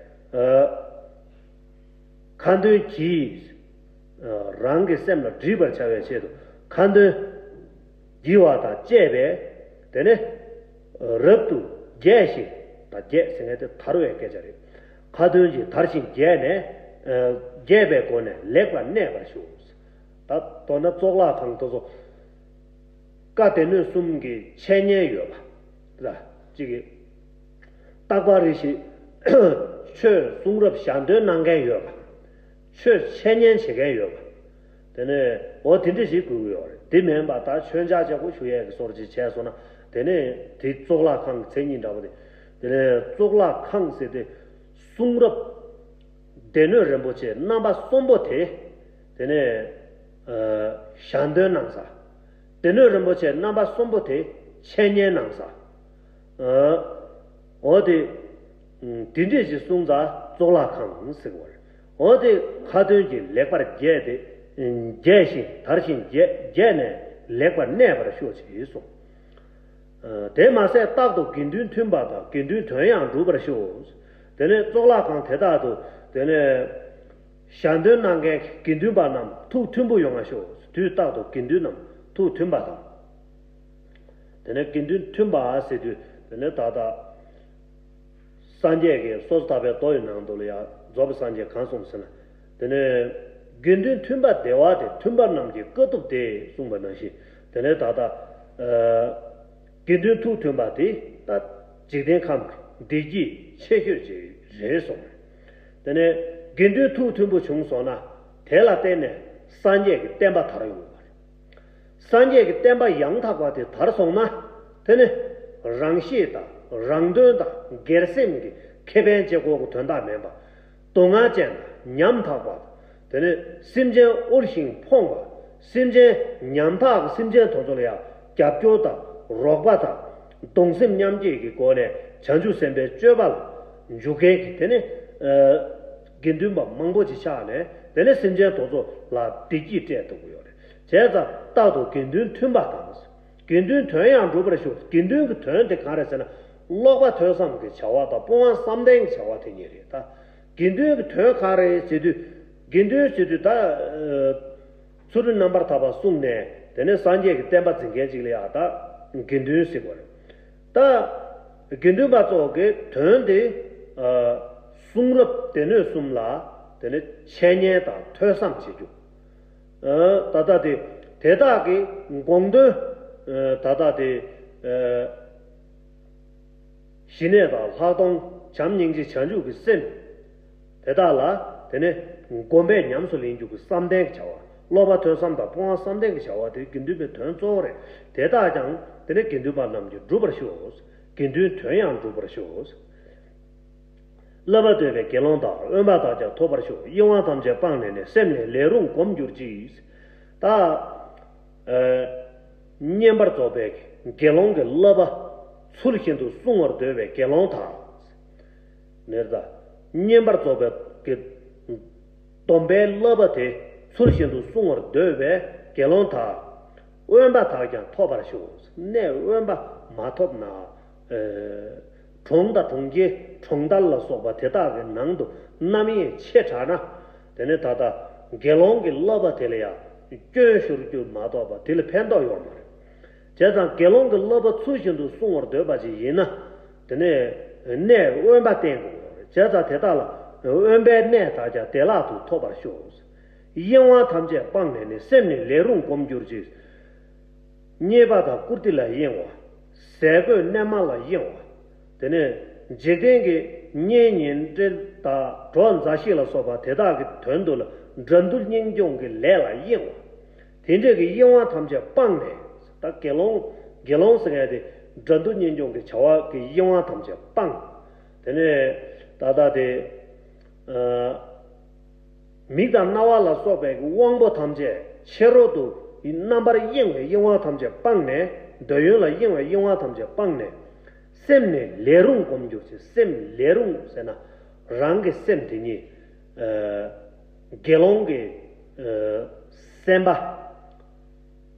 ཨ། ཁ་འདོན་གྱིས། ཨ། རང་གི་སེམས་ལ་འདྲིས་པར་བྱ་བའི་ཆེད་དུ་ཁ་འདོན་བགྱི་བ་དང་བཅས་པས། དེ་ནས་རབ་ཏུ་རྒྱས་ཤིང་། ད་རྒྱས་ཟེར་མཁན་དེ་དར་བའི་སྐད་ཆ་རེད། ཁ་ཏོན་གྱིས་དར་ཞིང་རྒྱས་ནས། ཨ། རྒྱས་པའི་སྒོ་ནས་ལེགས་པར་གནས་པར་ཞུ། ད་མདོར་ན་གཙུག་ལག་ཁང་དེ་ཚོ་བཀའ་སྡེ་སྣོད་གསུམ་གྱི་འཆད་ཉན་ཡོད་པ། ད་གཅིག་གིས། རྟག་པ་རེ་ཞིག་ཆོས་གསུང་རབ་ཞལ་འདོན་གནང་མཁན་ཡོད་པ། ཆོས་འཆད་ཉན་བྱེད་མཁན་ཡོད་པ། དེ་ནས་འོ་དེ་འདྲ་ཞིག་དགོས་ཀྱི་ཡོད་རེད། དེ་མིན་པ་ད་མཆོད་མཇལ་བྱེད་དགོས་ཞུ་ཡས་ཀྱི་སོར་ཅིག་བྱས་སོང་ན། དེ་ནས་དེ་གཙུག་ལག་ཁང་གི་མཚན་ཉིད་འདྲ་པོ་དེ། དེ་ནས་གཙུག་ལག་ཁང་ཟེར་དེ་གསུང་རབ་སྡེ་སྣོད་རིན་པོ་ཆེ་རྣམ་པ་གསུམ་པོ་དེ། དེ་ནས་ཨ་ཞལ་འདོན་གནང་ས། སྡེ་སྣོད་རིན་པོ་ཆེ་རྣམ་པ་གསུམ་པོ་དེ་འཆད་ཉན་གནང་ས། ཨ་འོ་དེ། ཨ་དེ་འདྲས་ཞིག་གསུངས་ཙང་གཙུག་ལག་ཁང་ཟེར་བ་རེད། འོ་དེ་ཁ་ཏོན་གྱིས་ལེགས་པར་རྒྱས་ཏེ། ཨ་རྒྱས་ཤིང་དར་ཞིང་རྒྱས་རྒྱས་ནས་ལེགས་པར་གནས་པར་ཤོག་ཅེས་གསུངས། ཨ་དེ་མ་ཟད་རྟག་ཏུ་དགེ་འདུན་མཐུན་པ་དང་དགེ་འདུན་དོན་ཡང་འགྲུབ་པར་ཤོག། དེ་ནས་གཙུག་ལག་ཁང་དེ་དག་ཏུ་དེ་ནས་ཞལ་འདོན་གནང་མཁན་དགེ་འདུན་པ་རྣམས་ཐུགས་མཐུན་པོ་ཡོང་བར་ཤོག། དུས་རྟག་ཏུ་དགེ་འདུན་རྣམས་ཐུགས་མཐུན་པ་དང་། དེ་ནས་དགེ་འདུན་མཐུན་པ་ཟེར་དུས་དེ་ནས་ད་ལྟ། སངས་རྒྱས་ཀྱི་སོ་སོ་ཐར་པའི་མདོ་ཡི་ནང་དུ་ལ་ཡང་རྫོགས་པའི་སངས་རྒྱས་གང་གསུངས་ཟེར་ན། དེ་ནས་དགེ་འདུན་མཐུན་པ་བདེ་བ་སྟེ། མཐུན་པ་རྣམས་ཀྱི་དཀའ་ཐུབ་སྟེ་གསུངས་པ་ནང་བཞིན། དེ་ནས་ད་ལྟ་ཨ་དགེ་འདུན་ཐུགས་མཐུན་པ་དེ་ད་འཇིག་རྟེན་ཁམས་ཀྱི་བདེ་སྐྱིད་ཆེ་ཤོས་ཅིག་རེད་གསུངས། དེ་ནས་དགེ་འདུན་ཐུགས་མཐུན་པོ་བྱུང་སོང་ན་དེ་ལ་བརྟེན་ནས་སངས་རྒྱས་ཀྱི་བསྟན་པ་དར་ཡོང་བ་རེད། སངས་རྒྱས་ཀྱི་བསྟན་པ་ཡང་དག་པ་དེ་དར་སོང་ན། དེ་ནི་རང་གཤིས་དང་རང་དོན་དང་སྒེར་སེམས་ཀྱི་ཁེ་ཕན་བྱེད་དགོས་ཀྱི་དོན་དག་མིན་པ། སྡུག་བསྔལ་ཅན་དང་ཉམ་ཐག་པ། དེ་ནི་སེམས་ཅན་དབུལ་ཞིང་ཕོངས་པ། སེམས་ཅན་ཉམ་ཐག་གི་སེམས་ཅན་དེ་ཚོ་ལ་ཡང་རྒྱབ་སྐྱོར་དང་རོགས་པ་དང་། གདུང་སེམས་མཉམ་སྐྱེད་ཀྱི་སྒོ་ནས་བྱང་ཆུབ་སེམས་དཔའི་སྤྱོད་པ་ལ་འཇུག་མཁན་གྱི་དེ་ནི་ཨ་དགེ་འདུན་པ་མང་པོ་ཅིག་ཆགས་ནས། དེ་ནི་སེམས་ཅན་དེ་ཚོ་ལ་བདེ་སྐྱིད་སྤྲད་ཐུབ་ཀྱི་ཡོད་རེད། བྱས་ཙང་རྟག་ཏུ་དགེ་འདུན་མཐུན་པ་དང་། དགེ་འདུན་དོན་ཡང་འགྲུབ་པར་ཤོག། དགེ་འདུན་གྱི་དོན་དེ་གང་རེད་ཟེར་ན། ཀློག་པ་ཐོས་བསམ་གྱི་བྱ་བ་དང་སྤོང་བ་བསམ་གཏན་གྱི་བྱ་བ་དེ་གཉིས་རེད་ད། དགེ་འདུན་གྱི་དོན་ག་རེ་ཟེར་དུས། དགེ་འདུན་ཟེར་དུས་ད། ཚུལ་ཁྲིམས་རྣམ་པར་དག་པ་བསྲུངས་ནས་དེ་ནས་སངས་རྒྱས་ཀྱི་བསྟན་པ་འཛིན་མཁན་ཅིག་ལ་ཡང་ད་དགེ་འདུན་ཟེར་དགོས་རེད། ད་དགེ་འདུན་པ་ཚོ་གི་དོན་དེ། གསུང་རབ་སྡེ་སྣོད་གསུམ་ལ་དེ་ནས་འཆད་ཉན་དང་ཐོས་བསམ་བྱེད་རྒྱུ། ད་ལྟ་དེ་དེ་དག་གི་དགོངས་དོན། ད་ལྟ་དེ། ཞི་གནས་དང་ལྷག་མཐོང་བྱམས་སྙིང་རྗེ་བྱང་ཆུབ་ཀྱི་སེམས། དེ་དག་ལ་དེ་ནས་སྒོམ་པས་ཉམས་སུ་ལེན་རྒྱུ་གི་བསམ་གཏན་གྱི་བྱ་བ། སློབ་པ་ཐོས་བསམ་དང་སྤོང་བ་བསམ་གཏན་གྱི་བྱ་བ་དེ་དགེ་འདུན་པའི་དོན་གཙོ་བོ་རེད། དེ་དག་ཀྱང་དེ་ནས་དགེ་འདུན་པ་རྣམས་ཀྱིས་བསྒྲུབ་པར་ཤོག་དགེ་འདུན་དོན་ཡང་འགྲུབ་པར་ཤོག་བསླབ་པ་འདོད་པའི་དགེ་སློང་དག་དབེན་པ་དག་ཀྱང་ཐོབ་པར་ཤོག་གཡེང་བ་ཐམས་ཅད་སྤངས་ནས་ནི། སེམས་ནི་ལས་རུང་སྒོམ་གྱུར་ཅིག་ད། བསྙེན་པར་རྫོགས་པའི་དགེ་སློང་གི་བསླབ་པ་ཚུལ་བཞིན་དུ་བསྲུང་བར་འདོད་པའི་དགེ་སློང་དག་ནི་ད། བསྙེན་པར་རྫོགས་པའི་གི་སྡོམ་པའི་བསླབ་པ་དེ་ཚུལ་བཞིན་དུ་བསྲུང་བར་འདོད་པའི་དགེ་སློང་དག་དབེན་པ་དག་ཀྱང་ཐོབ་པར་ཤོག་གནས་དབེན་པ་མ་ཐོབ་ན། གྲོང་དང་གྲོང་ཁྱེར་གྲོང་རྡལ་ལ་སོགས་པ་དེ་དག་གི་ནང་དུ་རྣམ་གཡེང་ཆེ་དྲགས་ན། དེ་ནས་ད་ལྟ་དགེ་སློང་གི་བསླབ་པ་དེ་ལ་ཡང་སྐྱོན་ཤོར་རྒྱུ་མ་གཏོགས་པ་དེ་ལ་ཕན་ཐོགས་ཡོད་མ་རེད། བྱས་ཙང་དགེ་སློང་གི་བསླབ་པ་ཚུལ་བཞིན་དུ་བསྲུང་བར་འདོད་པ་ཅིག་ཡིན་ན། དེ་ནས་གནས་དབེན་པ་བསྟེན་དགོས་རེད། བྱས་ཙང་དེ་དག་ལ་དབེན་པའི་གནས་དག་ཀྱང་བདེ་བླག་ཏུ་ཐོབ་པར་ཤོག་གཡེང་བ་ཐམས་ཅད་སྤངས་ནས་ནི། སེམས་ནི་ལས་རུང་སྒོམ་གྱུར་ཅིག་རྙེད་པ་དང་བཀུར་སྟི་ལ་གཡེང་བ། ཟས་གོས་གནས་མལ་ལ་གཡེང་བ། དེ་ནས་འཇིག་རྟེན་གྱི་གཉེན་ཉེ་འབྲེལ་དང་གྲོགས་མཛའ་བཤེས་ལ་སོགས་པ་དེ་དག་གི་དོན་དུ་ལ་དགྲ་འདུལ་གཉེན་སྐྱོང་གི་ལས་ལ་གཡེང་བ། དེ་འདྲས་ཀྱི་གཡེང་བ་ཐམས་ཅད་སྤངས་ནས། ད་དགེ་སློང་། དགེ་སློང་ཟེར་མཁན་དེ་དགྲ་འདུལ་གཉེན་སྐྱོང་གི་བྱ་བ་གི་གཡེང་བ་ཐམས་ཅད་སྤངས། དེ་ནས་ད་ལྟ་དེ། མིག་དང་རྣ་བ་ལ་སོགས་པའི་དབང་པོ་ཐམས་ཅད་ཕྱི་རོལ་དུ་རྣམ་པར་གཡེང་བའི་གཡེང་བ་ཐམས་ཅད་སྤངས་ནས། འདོད་ཡོན་ལ་གཡེང་བའི་གཡེང་བ་ཐམས་ཅད་སྤངས་ནས། སེམས་ནི་ལས་རུང་སྒོམ་གྱུར་ཅིག་སེམས་ལས་རུང་ཟེར་ན། རང་གི་སེམས་དེ་ཉིད། དགེ་སློང་གི། སེམས་པ།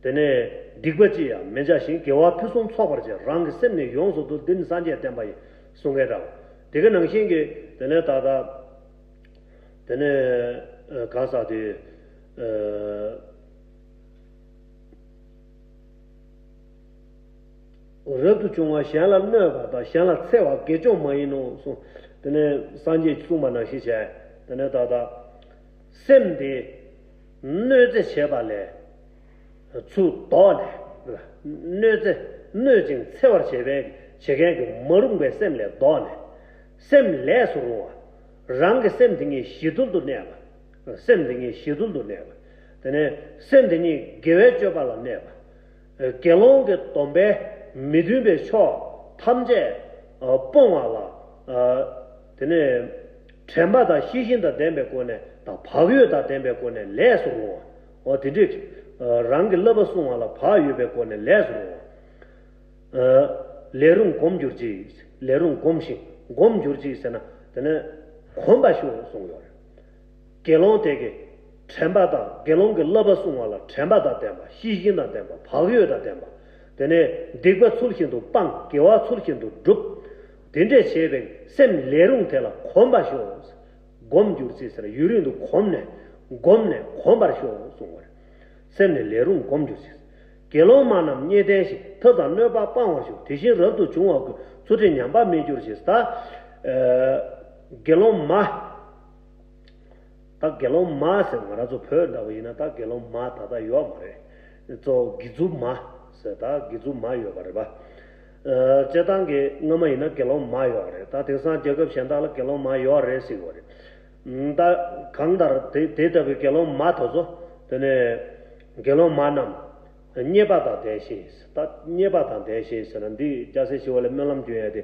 དེ་ནས་སྡིག་པ་ཅི་ཡང་མི་བྱ་ཞིང་། དགེ་བ་ཕུན་སུམ་ཚོགས་པར་བྱེད། རང་གི་སེམས་ནི་ཡོངས་སུ་འདུལ། འདི་ནི་སངས་རྒྱས་བསྟན་པ་ཡི་གསུང་སྐད་འདྲ་བ། དེ་ག་ནང་བཞིན་གྱི་དེ་ནས་ད་ལྟ། དེ་ནས་གང་ཟག་དེ། རབ་ཏུ་བྱུང་བ་གཞན་ལ་གནོད་པ་དང་། གཞན་ལ་འཚེ་བ་དགེ་སྦྱོང་མ་ཡིན་ནོ་གསུངས། དེ་ནས་སངས་རྒྱས་ཀྱིས་གསུངས་པ་ནང་བཞིན་བྱས། དེ་ནས་ད་ལྟ་སེམས་དེ་གནོད་འཚེ་བྱེད་པ་ལས་ཚུར་ལྡོག་ནས། གནོད་འཚེ་གནོད་ཅིང་འཚེ་བར་བྱེད་པའི་བྱེད་མཁན་གྱི་མ་རུངས་པའི་སེམས་ལས་ལྡོག་ནས། སེམས་ལས་སུ་རུང་བ། རང་གི་སེམས་དེ་ཉིད་ཞི་དུལ་དུ་གནས་པ། སེམས་དེ་ཉིད་ཞི་དུལ་དུ་གནས་པ། དེ་ནས་སེམས་དེ་ཉིད་དགེ་བའི་སྤྱོད་པ་ལ་གནས་པ། དགེ་སློང་གི་སྡོམ་པའི་མི་མཐུན་པའི་ཕྱོགས་ཐམས་ཅད་སྤོང་བ་ལ། དེ་ནས་དྲན་པ་དང་ཤེས་བཞིན་དང་ལྡན་པའི་སྒོ་ནས་དང་བག་ཡོད་དང་ལྡན་པའི་སྒོ་ནས་ལས་སུ་རུང་བ། འོ་དེ་འདྲས་རང་གི་བསླབ་པ་བསྲུང་བ་ལ་བག་ཡོད་པའི་སྒོ་ནས་ལས་སུ་རུང་བ། ལས་རུང་སྒོམ་གྱུར་ཅིག་ལས་རུང་སྒོམ་ཞིང་སྒོམ་གྱུར་ཅིག་ཟེར་ན། དེ་ནས་གོམས་པར་ཤོག་གསུངས་ཡོད་རེད། དགེ་སློང་དེ་གི་དྲན་པ་དང་། དགེ་སློང་གི་བསླབ་པ་བསྲུང་བ་ལ་དྲན་པ་དང་ལྡན་པ། ཤེས་བཞིན་དང་ལྡན་པ། བག་ཡོད་དང་ལྡན་པ། དེ་ནས་སྡིག་པ་ཚུལ་བཞིན་དུ་སྤང་། དགེ་བ་ཚུལ་བཞིན་དུ་སྒྲུབ། དེ་འདྲས་བྱས་པའི་སེམས་ལས་རུང་དེ་ལ་གོམས་པར་ཤོག་སྒོམ་གྱུར་ཅིག་ཟེར་ན། ཡུན་རིང་དུ་གོམས་ནས་སྒོམ་ནས་གོམས་པར་ཤོག་གསུངས་པ་རེད། སེམས་ནི་ལས་རུང་སྒོམ་གྱུར་ཅིག་དགེ་སློང་མ་རྣམས་བརྙས་བསྟེན་ཞིང་། ཐབས་དང་གནོད་པ་སྤང་བར་ཤོག་དེ་བཞིན་རབ་ཏུ་བྱུང་བ་ཀུན། ཚུལ་ཁྲིམས་ཉམས་པ་མེད་གྱུར་ཅིག་ད་དགེ་སློང་མ། ད་དགེ་སློང་མ་ཟེར་ང་རང་ཚོ་བོད་འདྲ་བོ་ཡིན་ན་ད་དགེ་སློང་མ་ད་ལྟ་ཡོད་མ་རེད། གཙོ་བོ་དགེ་ཚུལ་མ་ཟེར། ད་དགེ་ཚུལ་མ་ཡོད་པ་རེད་པ། སྤྱིར་བཏང་གི་སྔ་མ་ཡིན་ན་དགེ་སློང་མ་ཡོད་རེད། ད་དེང་སང་རྒྱལ་ཁབ་གཞན་དག་ལ་དགེ་སློང་མ་ཡོད་རེད་ཟེར་གྱི་ཡོད་རེད། ད་གང་ལྟར་དེ་དེ་ལྟ་བུའི་དགེ་སློང་མ་དེ་ཚོ་དེ་ནས་དགེ་སློང་མ་རྣམས་རྙེད་པ་དང་ལྡན་ཞིང་། ད་རྙེད་པ་དང་ལྡན་ཞིང་ཟེར་ན་འདི་སྐྱ་སེར་ཞི་བ་ལྷས་སྨོན་ལམ་སྐྱོན་ཡ་དེ།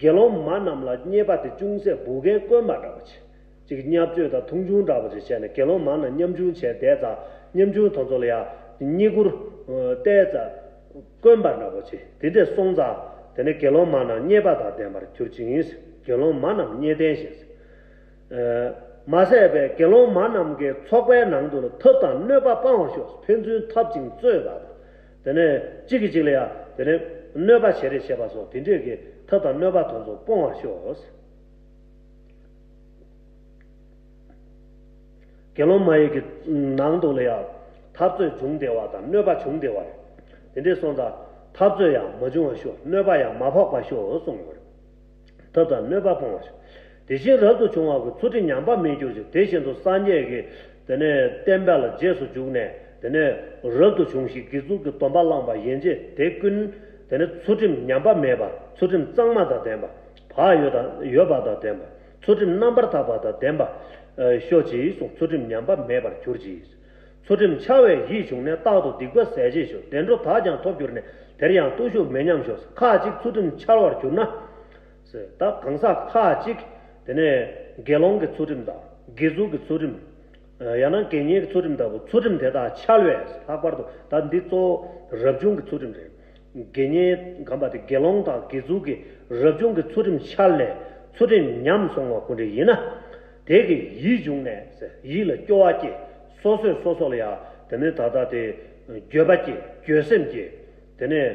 དགེ་སློང་མ་རྣམས་ལ་རྙེད་པ་དེ་ཅུང་ཟད་འབུལ་མཁན་དཀོན་པ་འདྲ་བོ་ཆེ། ཅིག་བརྙས་བཅོས་དང་མཐོང་ཆུང་འདྲ་བོ་ཅིག་བྱས་ནས་དགེ་སློང་མ་རྣམས་ཉམ་ཆུང་བྱས་བསྡད་ཙང་། ཉམ་ཆུང་དེ་ཚོ་ལ་ཡང་བསྙེན་བཀུར་བསྟན་ཙང་དཀོན་པ་འདྲ་བོ་ཅིག་དེ་འདྲས་སོང་ཙང་། དེ་ནས་དགེ་སློང་མ་རྣམས་རྙེད་པ་དང་ལྡན་པར་གྱུར་ཅིག་ཡིན། དགེ་སློང་མ་རྣམས་བརྙས་བསྟེན་ཞིང་། མ་ཟད་པའི་དགེ་སློང་མ་རྣམས་ཀྱི་ཚོགས་པའི་ནང་དུ་ལ་ཐབས་དང་གནོད་པ་སྤང་བར་ཤོག་ཕན་ཚུན་འཐབ་ཅིང་རྩོད་པ་དང་། དེ་ནས་གཅིག་གིས་གཅིག་ལ་ཡང་དེ་ནས་གནོད་པ་བྱེད་རེས་བྱེད་པ་སོགས་དེ་འདྲས་ཀྱི་ཐབས་དང་གནོད་པ་དེ་ཚོ་སྤོང་བར་ཤོག་དགེ་སློང་མ་ཡི་གི་ནང་དུ་ལ་ཡང་འཐབ་རྩོད་བྱུང་བསྡད་པ་དང་གནོད་པ་བྱུང་བསྡད་པ་རེད། དེ་འདྲའི་སོང་ཙང་འཐབ་རྩོད་ཡང་མ་བྱུང་བར་ཤོག་གནོད་པ་ཡང་མ་ཕོག་པར་ཤོག་གསུངས་ཡོད་རེད། འཐབ་དང་གནོད་པ་སྤོང་བར་ཤོག་དེ་བཞིན་རབ་ཏུ་བྱུང་བ་གི་ཚུལ་ཁྲིམས་ཉམས་པར་མི་འགྱུར་ཞིང་། དེ་བཞིན་དུ་སངས་རྒྱས་ཀྱི་དེ་ནས་བསྟན་པ་ལ་རྗེས་སུ་འཇུག་ནས་དེ་ནས་རབ་ཏུ་བྱུང་ཞིང་དགེ་ཚུལ་གྱི་སྡོམ་པ་བླངས་པ་ཡན་ཆད་དེ་ཀུན་དེ་ནས་ཚུལ་ཁྲིམས་ཉམས་པ་མེད་པ། ཚུལ་ཁྲིམས་གཙང་མ་དང་ལྡན་པ། བག་ཡོད་དང་ཡོད་པ་དང་ལྡན་པ། ཚུལ་ཁྲིམས་རྣམ་པར་དག་པ་དང་ལྡན་པ་ཤོག་ཅིག་གསུངས། ཚུལ་ཁྲིམས་ཉམས་པ་མེད་པར་གྱུར་ཅིག་ཚུལ་ཁྲིམས་འཆལ་བའི་ཡིད་བྱུང་ནས། རྟག་ཏུ་སྡིག་པ་ཟད་བྱེད་ཤོག་བདེ་འགྲོ་དག་ཀྱང་ཐོབ་གྱུར་ནས། དེར་ཡང་བརྟུལ་ཞུགས་མེད་སྙམ་ཤོག་ཁ་ཅིག་ཚུལ་ཁྲིམས་འཆལ་བར་གྱུར་ན། ཟེར། ད་གང་ཟག་ཁ་ཅིག་དེ་ནས་དགེ་སློང་གི་ཚུལ་ཁྲིམས་དང་དགེ་ཚུལ་གྱི་ཚུལ་ཁྲིམས། ཡང་ན་དགེ་བསྙེན་གྱི་ཚུལ་ཁྲིམས་ལྟ་བུ་ཚུལ་ཁྲིམས་དེ་དག་འཆལ་བས། ལྷག་པར་དུ་ད་འདི་གཙོ་བོ་རབ་བྱུང་གི་ཚུལ་ཁྲིམས་རེད། དགེ་བསྙེན་གམ་པ་དེ་དགེ་སློང་དང་དགེ་ཚུལ་གྱི་རབ་བྱུང་གི་ཚུལ་ཁྲིམས་འཆལ་ནས་ཚུལ་ཁྲིམས་ཉམས་སོང་བ་ཁོ་འདྲ་ཡིན་ན། དེ་གི་ཡིད་བྱུང་ནས་ཟེར། ཡིད་ལ་སྐྱོ་བ་སྐྱེ། སོ་སོས་སོ་སོ་ལ་ཡང་དེ་ནས་ད་ལྟ་དེ་འགྱོད་པ་སྐྱེ། འགྱོད་སེམས་སྐྱེ། དེ་ནས་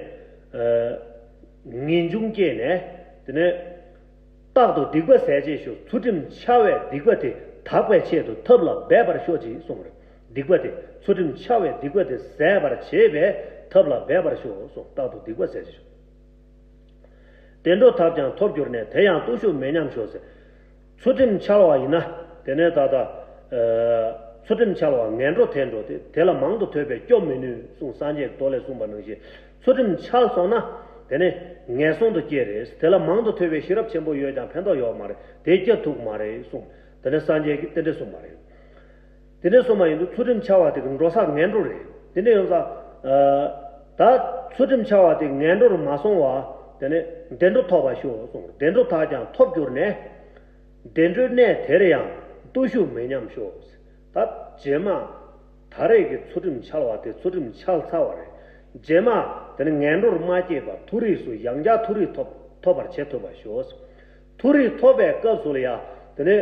ངེས་འབྱུང་སྐྱེས་ནས་དེ་ནས། རྟག་ཏུ་སྡིག་པ་ཟད་བྱེད་ཤོག་ཚུལ་ཁྲིམས་འཆལ་བའི་སྡིག་པ་དེ་དག་པའི་ཆེད་དུ་ཐབས་ལ་འབད་པར་ཤོག་ཅེས་གསུངས་པ་རེད། སྡིག་པ་དེ་ཚུལ་ཁྲིམས་འཆལ་བའི་སྡིག་པ་དེ་ཟད་པར་བྱེད་པའི་ཐབས་ལ་འབད་པར་ཤོག་གསུངས། རྟག་ཏུ་སྡིག་པ་ཟད་བྱེད་ཤོག་བདེ་འགྲོ་ཐོབ་ཀྱང་ཐོབ་གྱུར་ནས། དེར་ཡང་བརྟུལ་ཞུགས་མེད་སྙམ་ཤོག་ཟེར། ཚུལ་ཁྲིམས་འཆལ་བ་ཡིན་ན་དེ་ནས་ད་ལྟ་ཚུལ་ཁྲིམས་འཆལ་བ་ངན་འགྲོར་ཐལ་འགྲོ་སྟེ། དེ་ལ་མང་དུ་ཐོས་པས་སྐྱོབ་མི་ནུས་གསུངས། སངས་རྒྱས་ཀྱི་མདོ་ལས་གསུངས་པ་ནང་བཞིན། ཚུལ་ཁྲིམས་འཆལ་སོང་ན་དེ་ནི་ངན་སོང་དུ་སྐྱེ་རེད། དེ་ལ་མང་དུ་ཐོས་པའི་ཤེས་རབ་ཆེན་པོ་ཡོད་ཀྱང་ཕན་ཐོགས་ཡོད་མ་རེད། དེ་སྐྱེ་ཐུབ་མ་རེད་གསུངས། དེ་ནི་སངས་རྒྱས་ཀྱིས་དེ་འདྲ་གསུངས་པ་རེད། དེ་འདྲ་གསུངས་པ་ཡིན་དུས་ཚུལ་ཁྲིམས་འཆལ་བ་དེ་གི་འགྲོ་ས་ངན་འགྲོ་རེད། དེ་འདྲ་ཡོང་ཙང་ད་ཚུལ་ཁྲིམས་འཆལ་བ་དེ་ངན་འགྲོར་མ་སོང་བ་དེ་ནི་བདེ་འགྲོ་ཐོབ་པར་ཤོག་གསུངས། བདེ་འགྲོ་དག་ཀྱང་ཐོབ་གྱུར་ནས། བདེ་འགྲོའི་གནས་དེར་ཡང་བརྟུལ་ཞུགས་མེད་སྙམ་ཤོག་ད་རྗེས་མ་ད་རེས་ཀྱི་ཚུལ་ཁྲིམས་འཆལ་བ་དེ་ཚུལ་ཁྲིམས་འཆལ་ཚར་བ་རེད། རྗེས་མ་དེ་ནི་ངན་འགྲོར་མ་སྐྱེས་པར་མཐོ་རིས་སུ་ཡང་བསྐྱར་མཐོ་རིས་ཐོབ་ཐོབ་པར་བྱེད་ཐུབ་པར་ཤོག་མཐོ་རིས་ཐོབ་པའི་སྐབས་སུ་ལ་ཡང་དེ་ནི་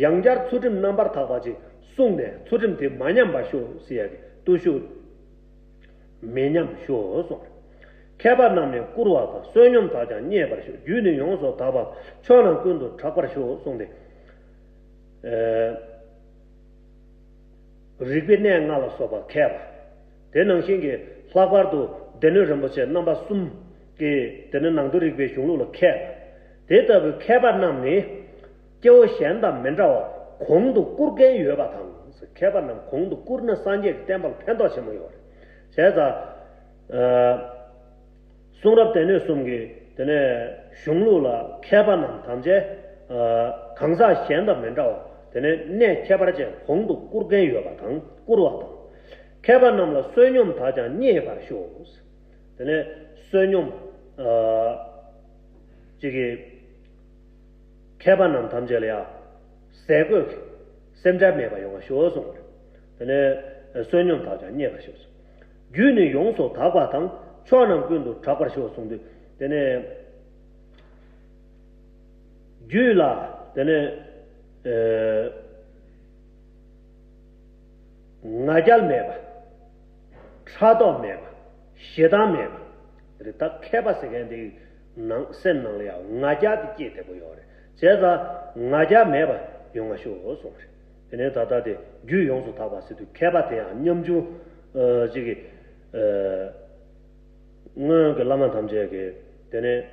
ཡང་བསྐྱར་ཚུལ་ཁྲིམས་རྣམ་པར་དག་པ་ཅིག་བསྲུངས་ནས་ཚུལ་ཁྲིམས་དེ་མ་ཉམས་པར་ཤོག་ཟེར་ཡ་གི་བརྟུལ་ཞུགས། མེད་སྙམ་ཤོག་གསུངས། མཁས་པ་རྣམས་ནི་བཀུར་བ་དང་། བསོད་སྙོམས་དག་ཀྱང་བརྙས་པར་ཤོག་རྒྱུད་ནི་ཡོངས་སུ་དག་པ། ཕྱོགས་རྣམས་ཀུན་ཏུ་གྲགས་པར་ཤོག་གསུངས་ཏེ། ཨེ། རིག་པའི་གནས་ལྔ་ལ་སོགས་པ་མཁས་པ། དེ་ནང་བཞིན་གྱི་ལྷག་པར་དུ་སྡེ་སྣོད་རིན་པོ་ཆེ་རྣམ་པ་གསུམ་གྱི་དེ་ནི་ནང་དུ་རིག་པའི་གཞུང་ལུགས་ལ་མཁས་པ། དེ་ལྟ་བུའི་མཁས་པ་རྣམས་ནི། སྐྱེ་བོ་གཞན་དང་མི་འདྲ་བར་གོང་དུ་བཀུར་མཁན་ཡོད་པ་དང་། མཁས་པ་རྣམས་གོང་དུ་བཀུར་ན་སངས་རྒྱས་ཀྱི་བསྟན་པ་ལ་ཕན་ཐོགས་ཆེན་པོ་ཡོད་རེད། བྱས་ཙང་། ཨ། གསུང་རབ་སྡེ་སྣོད་གསུམ་གྱི་དེ་ནས་གཞུང་ལུགས་ལ་མཁས་པ་རྣམས་ཐམས་ཅད། ཨ། གང་ཟག་གཞན་དང་མི་འདྲ་བར་དེ་ནས་གནས་ཁྱད་པར་ཅན་གོང་དུ་བཀུར་མཁན་ཡོད་པ་དང་བཀུར་བ་དང་། མཁས་པ་རྣམས་ལ་བསོད་སྙོམས་དག་ཀྱང་བརྙས་པར་ཤོག་དེ་ནས་བསོད་སྙོམས། ཨ། ཅིག་གི་མཁས་པ་རྣམས་ཐམས་ཅད་ལ་ཡང་ཟས་གོས་ཀྱི་སེམས་ཁྲལ་མེད་པ་ཡོང་བ་ཤོག་གསུངས་པ་རེད། དེ་ནས་བསོད་སྙོམས་དག་ཀྱང་བརྙས་པར་ཤོག་གསུངས། རྒྱུད་ནི་ཡོངས་སུ་དག་པ་དང་། ཕྱོགས་རྣམས་ཀུན་ཏུ་གྲགས་པར་ཤོག་གསུངས་དུས། དེ་ནས་རྒྱུད་ལ་དེ་ནས་ཨེ། ང་རྒྱལ་མེད་པ། ཕྲག་དོག་མེད་པ། ཞེ་སྡང་མེད་པ། རེད། ད་མཁས་པ་ཟེར་མཁན་དེ་ནང་སེམས་ནང་ལ་ཡང་ང་རྒྱལ་དེ་སྐྱེས་བསྡད་པོ་ཡོད་རེད། བྱས་ཙང་ང་རྒྱལ་མེད་པ་ཡོང་བ་ཤོག་གསུངས་རེད། དེ་ནས་ད་ལྟ་དེ་རྒྱུད་ཡོངས་སུ་དག་པ་ཟེར་དུས་མཁས་པ་དེ་ཡང་ཉམ་ཆུང་ཨ་ཅིག་གི་ཨ། སྔོན་གྱི་བླ་མ་ཐམས་ཅད་ཀྱིས་དེ་ནས་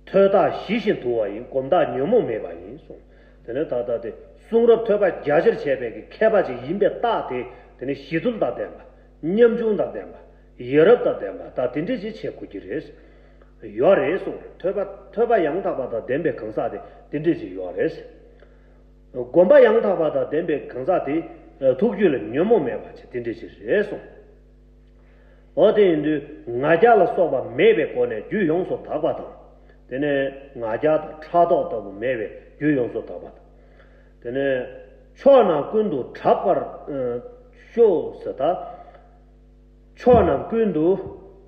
ཐོས་རྟགས་ཞི་ཞིང་དུལ་བ་ཡིན། སྒོམ་རྟགས་ཉོན་མོངས་མེད་པ་ཡིན་གསུངས། དེ་ནས་ད་ལྟ་དེ་གསུང་རབ་ཐོས་པ་རྒྱ་ཆེར་བྱས་པའི་གི་མཁས་པ་ཅིག་ཡིན་པའི་རྟགས་དེ་དེ་ནས་ཞི་དུལ་དང་ལྡན་པ། ཉམ་ཆུང་དང་ལྡན་པ། ཡ་རབས་དང་ལྡན་པ་ད་དེ་འདྲས་ཅིག་བྱེད་དགོས་ཀྱི་རེད། ཡོད་རེད་གསུངས། ཐོས་པ་ཐོས་པ་ཡང་དག་པ་དང་ལྡན་པའི་གང་ཟག་དེ་དེ་འདྲས་ཅིག་ཡོད་རེད། སྒོམ་པ་ཡང་དག་པ་དང་ལྡན་པའི་གང་ཟག་དེ་ཐུགས་རྒྱུད་ལ་ཉོན་མོངས་མེད་པ་ཅིག་དེ་འདྲས་ཅིག་རེད་གསུངས། འོ་དེ་ཡིན་དུས་ང་རྒྱལ་ལ་སོགས་པ་མེད་པའི་སྒོ་ནས་རྒྱུད་ཡོངས་སུ་དག་པ་དང་། དེ་ནས་ང་རྒྱལ་དང་ཕྲག་དོག་ལྟ་བུ་མེད་པའི་རྒྱུད་ཡོངས་སུ་དག་པ་དང་། དེ་ནས་ཕྱོགས་རྣམས་ཀུན་ཏུ་གྲགས་པར་ཤོག་ཟེར། ད་ཕྱོགས་རྣམས་ཀུན་ཏུ་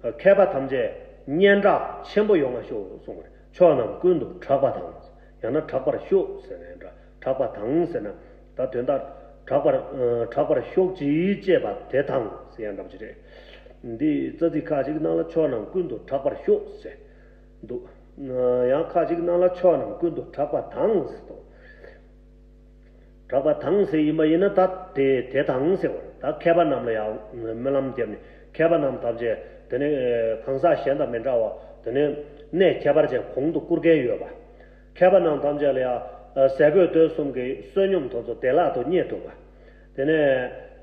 མཁས་པ་ཐམས་ཅད་སྙན་གྲགས་ཆེན་པོ་ཡོང་བ་ཤོག་གསུངས་པ་རེད། ཕྱོགས་རྣམས་ཀུན་ཏུ་གྲགས་པ་དང་། ཡང་ན་གྲགས་པར་ཤོག་ཟེར་ནས་འདྲ། གྲགས་པ་དང་ཟེར་ན་ད་དོན་དག་གྲགས་པར་གྲགས་པར་ཤོག་ཅིག་ཅེས་པ་དེ་དང་ཟེར་ཡང་འདྲ་པོ་ཅིག་རེད། འདི་རྩ་ཚིག་ཁ་ཅིག་ནང་ལ་ཕྱོགས་རྣམས་ཀུན་ཏུ་གྲགས་པར་ཤོག་ཟེར་འདུག་ཡང་ཁ་ཅིག་ནང་ལ་ཕྱོགས་རྣམས་ཀུན་ཏུ་གྲགས་པ་དང་ཟེར་འདུག་གྲགས་པ་དང་ཟེར་ཡིན་པ་ཡིན་ན་ད་དེ་དེ་དང་ཟེར་བ་རེད། ད་མཁས་པ་རྣམས་ལ་ཡང་སྨོན་ལམ་བརྒྱབ་ནས་མཁས་པ་རྣམས་ཐམས་ཅད་དེ་ནི་གང་ཟག་གཞན་དང་མི་འདྲ་བ་དེ་ནི་གནས་ཁྱད་པར་ཅན་གོང་དུ་བཀུར་མཁན་ཡོད་པ། མཁས་པ་རྣམས་ཐམས་ཅད་ལ་ཡང་ཟས་གོས་གཏོར་གསུམ་གྱི་བསོད་སྙོམས་དེ་ཚོ་བདེ་བླག་ཏུ་རྙེད་ཐུབ་པ། དེ་ནས་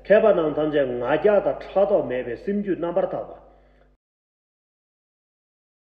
མཁས་པ་རྣམས་ཐམས་ཅད་ང་རྒྱལ་དང་ཕྲག་དོག་མེད་པའི་སེམས་རྒྱུད་རྣམ་པར་དག་པ།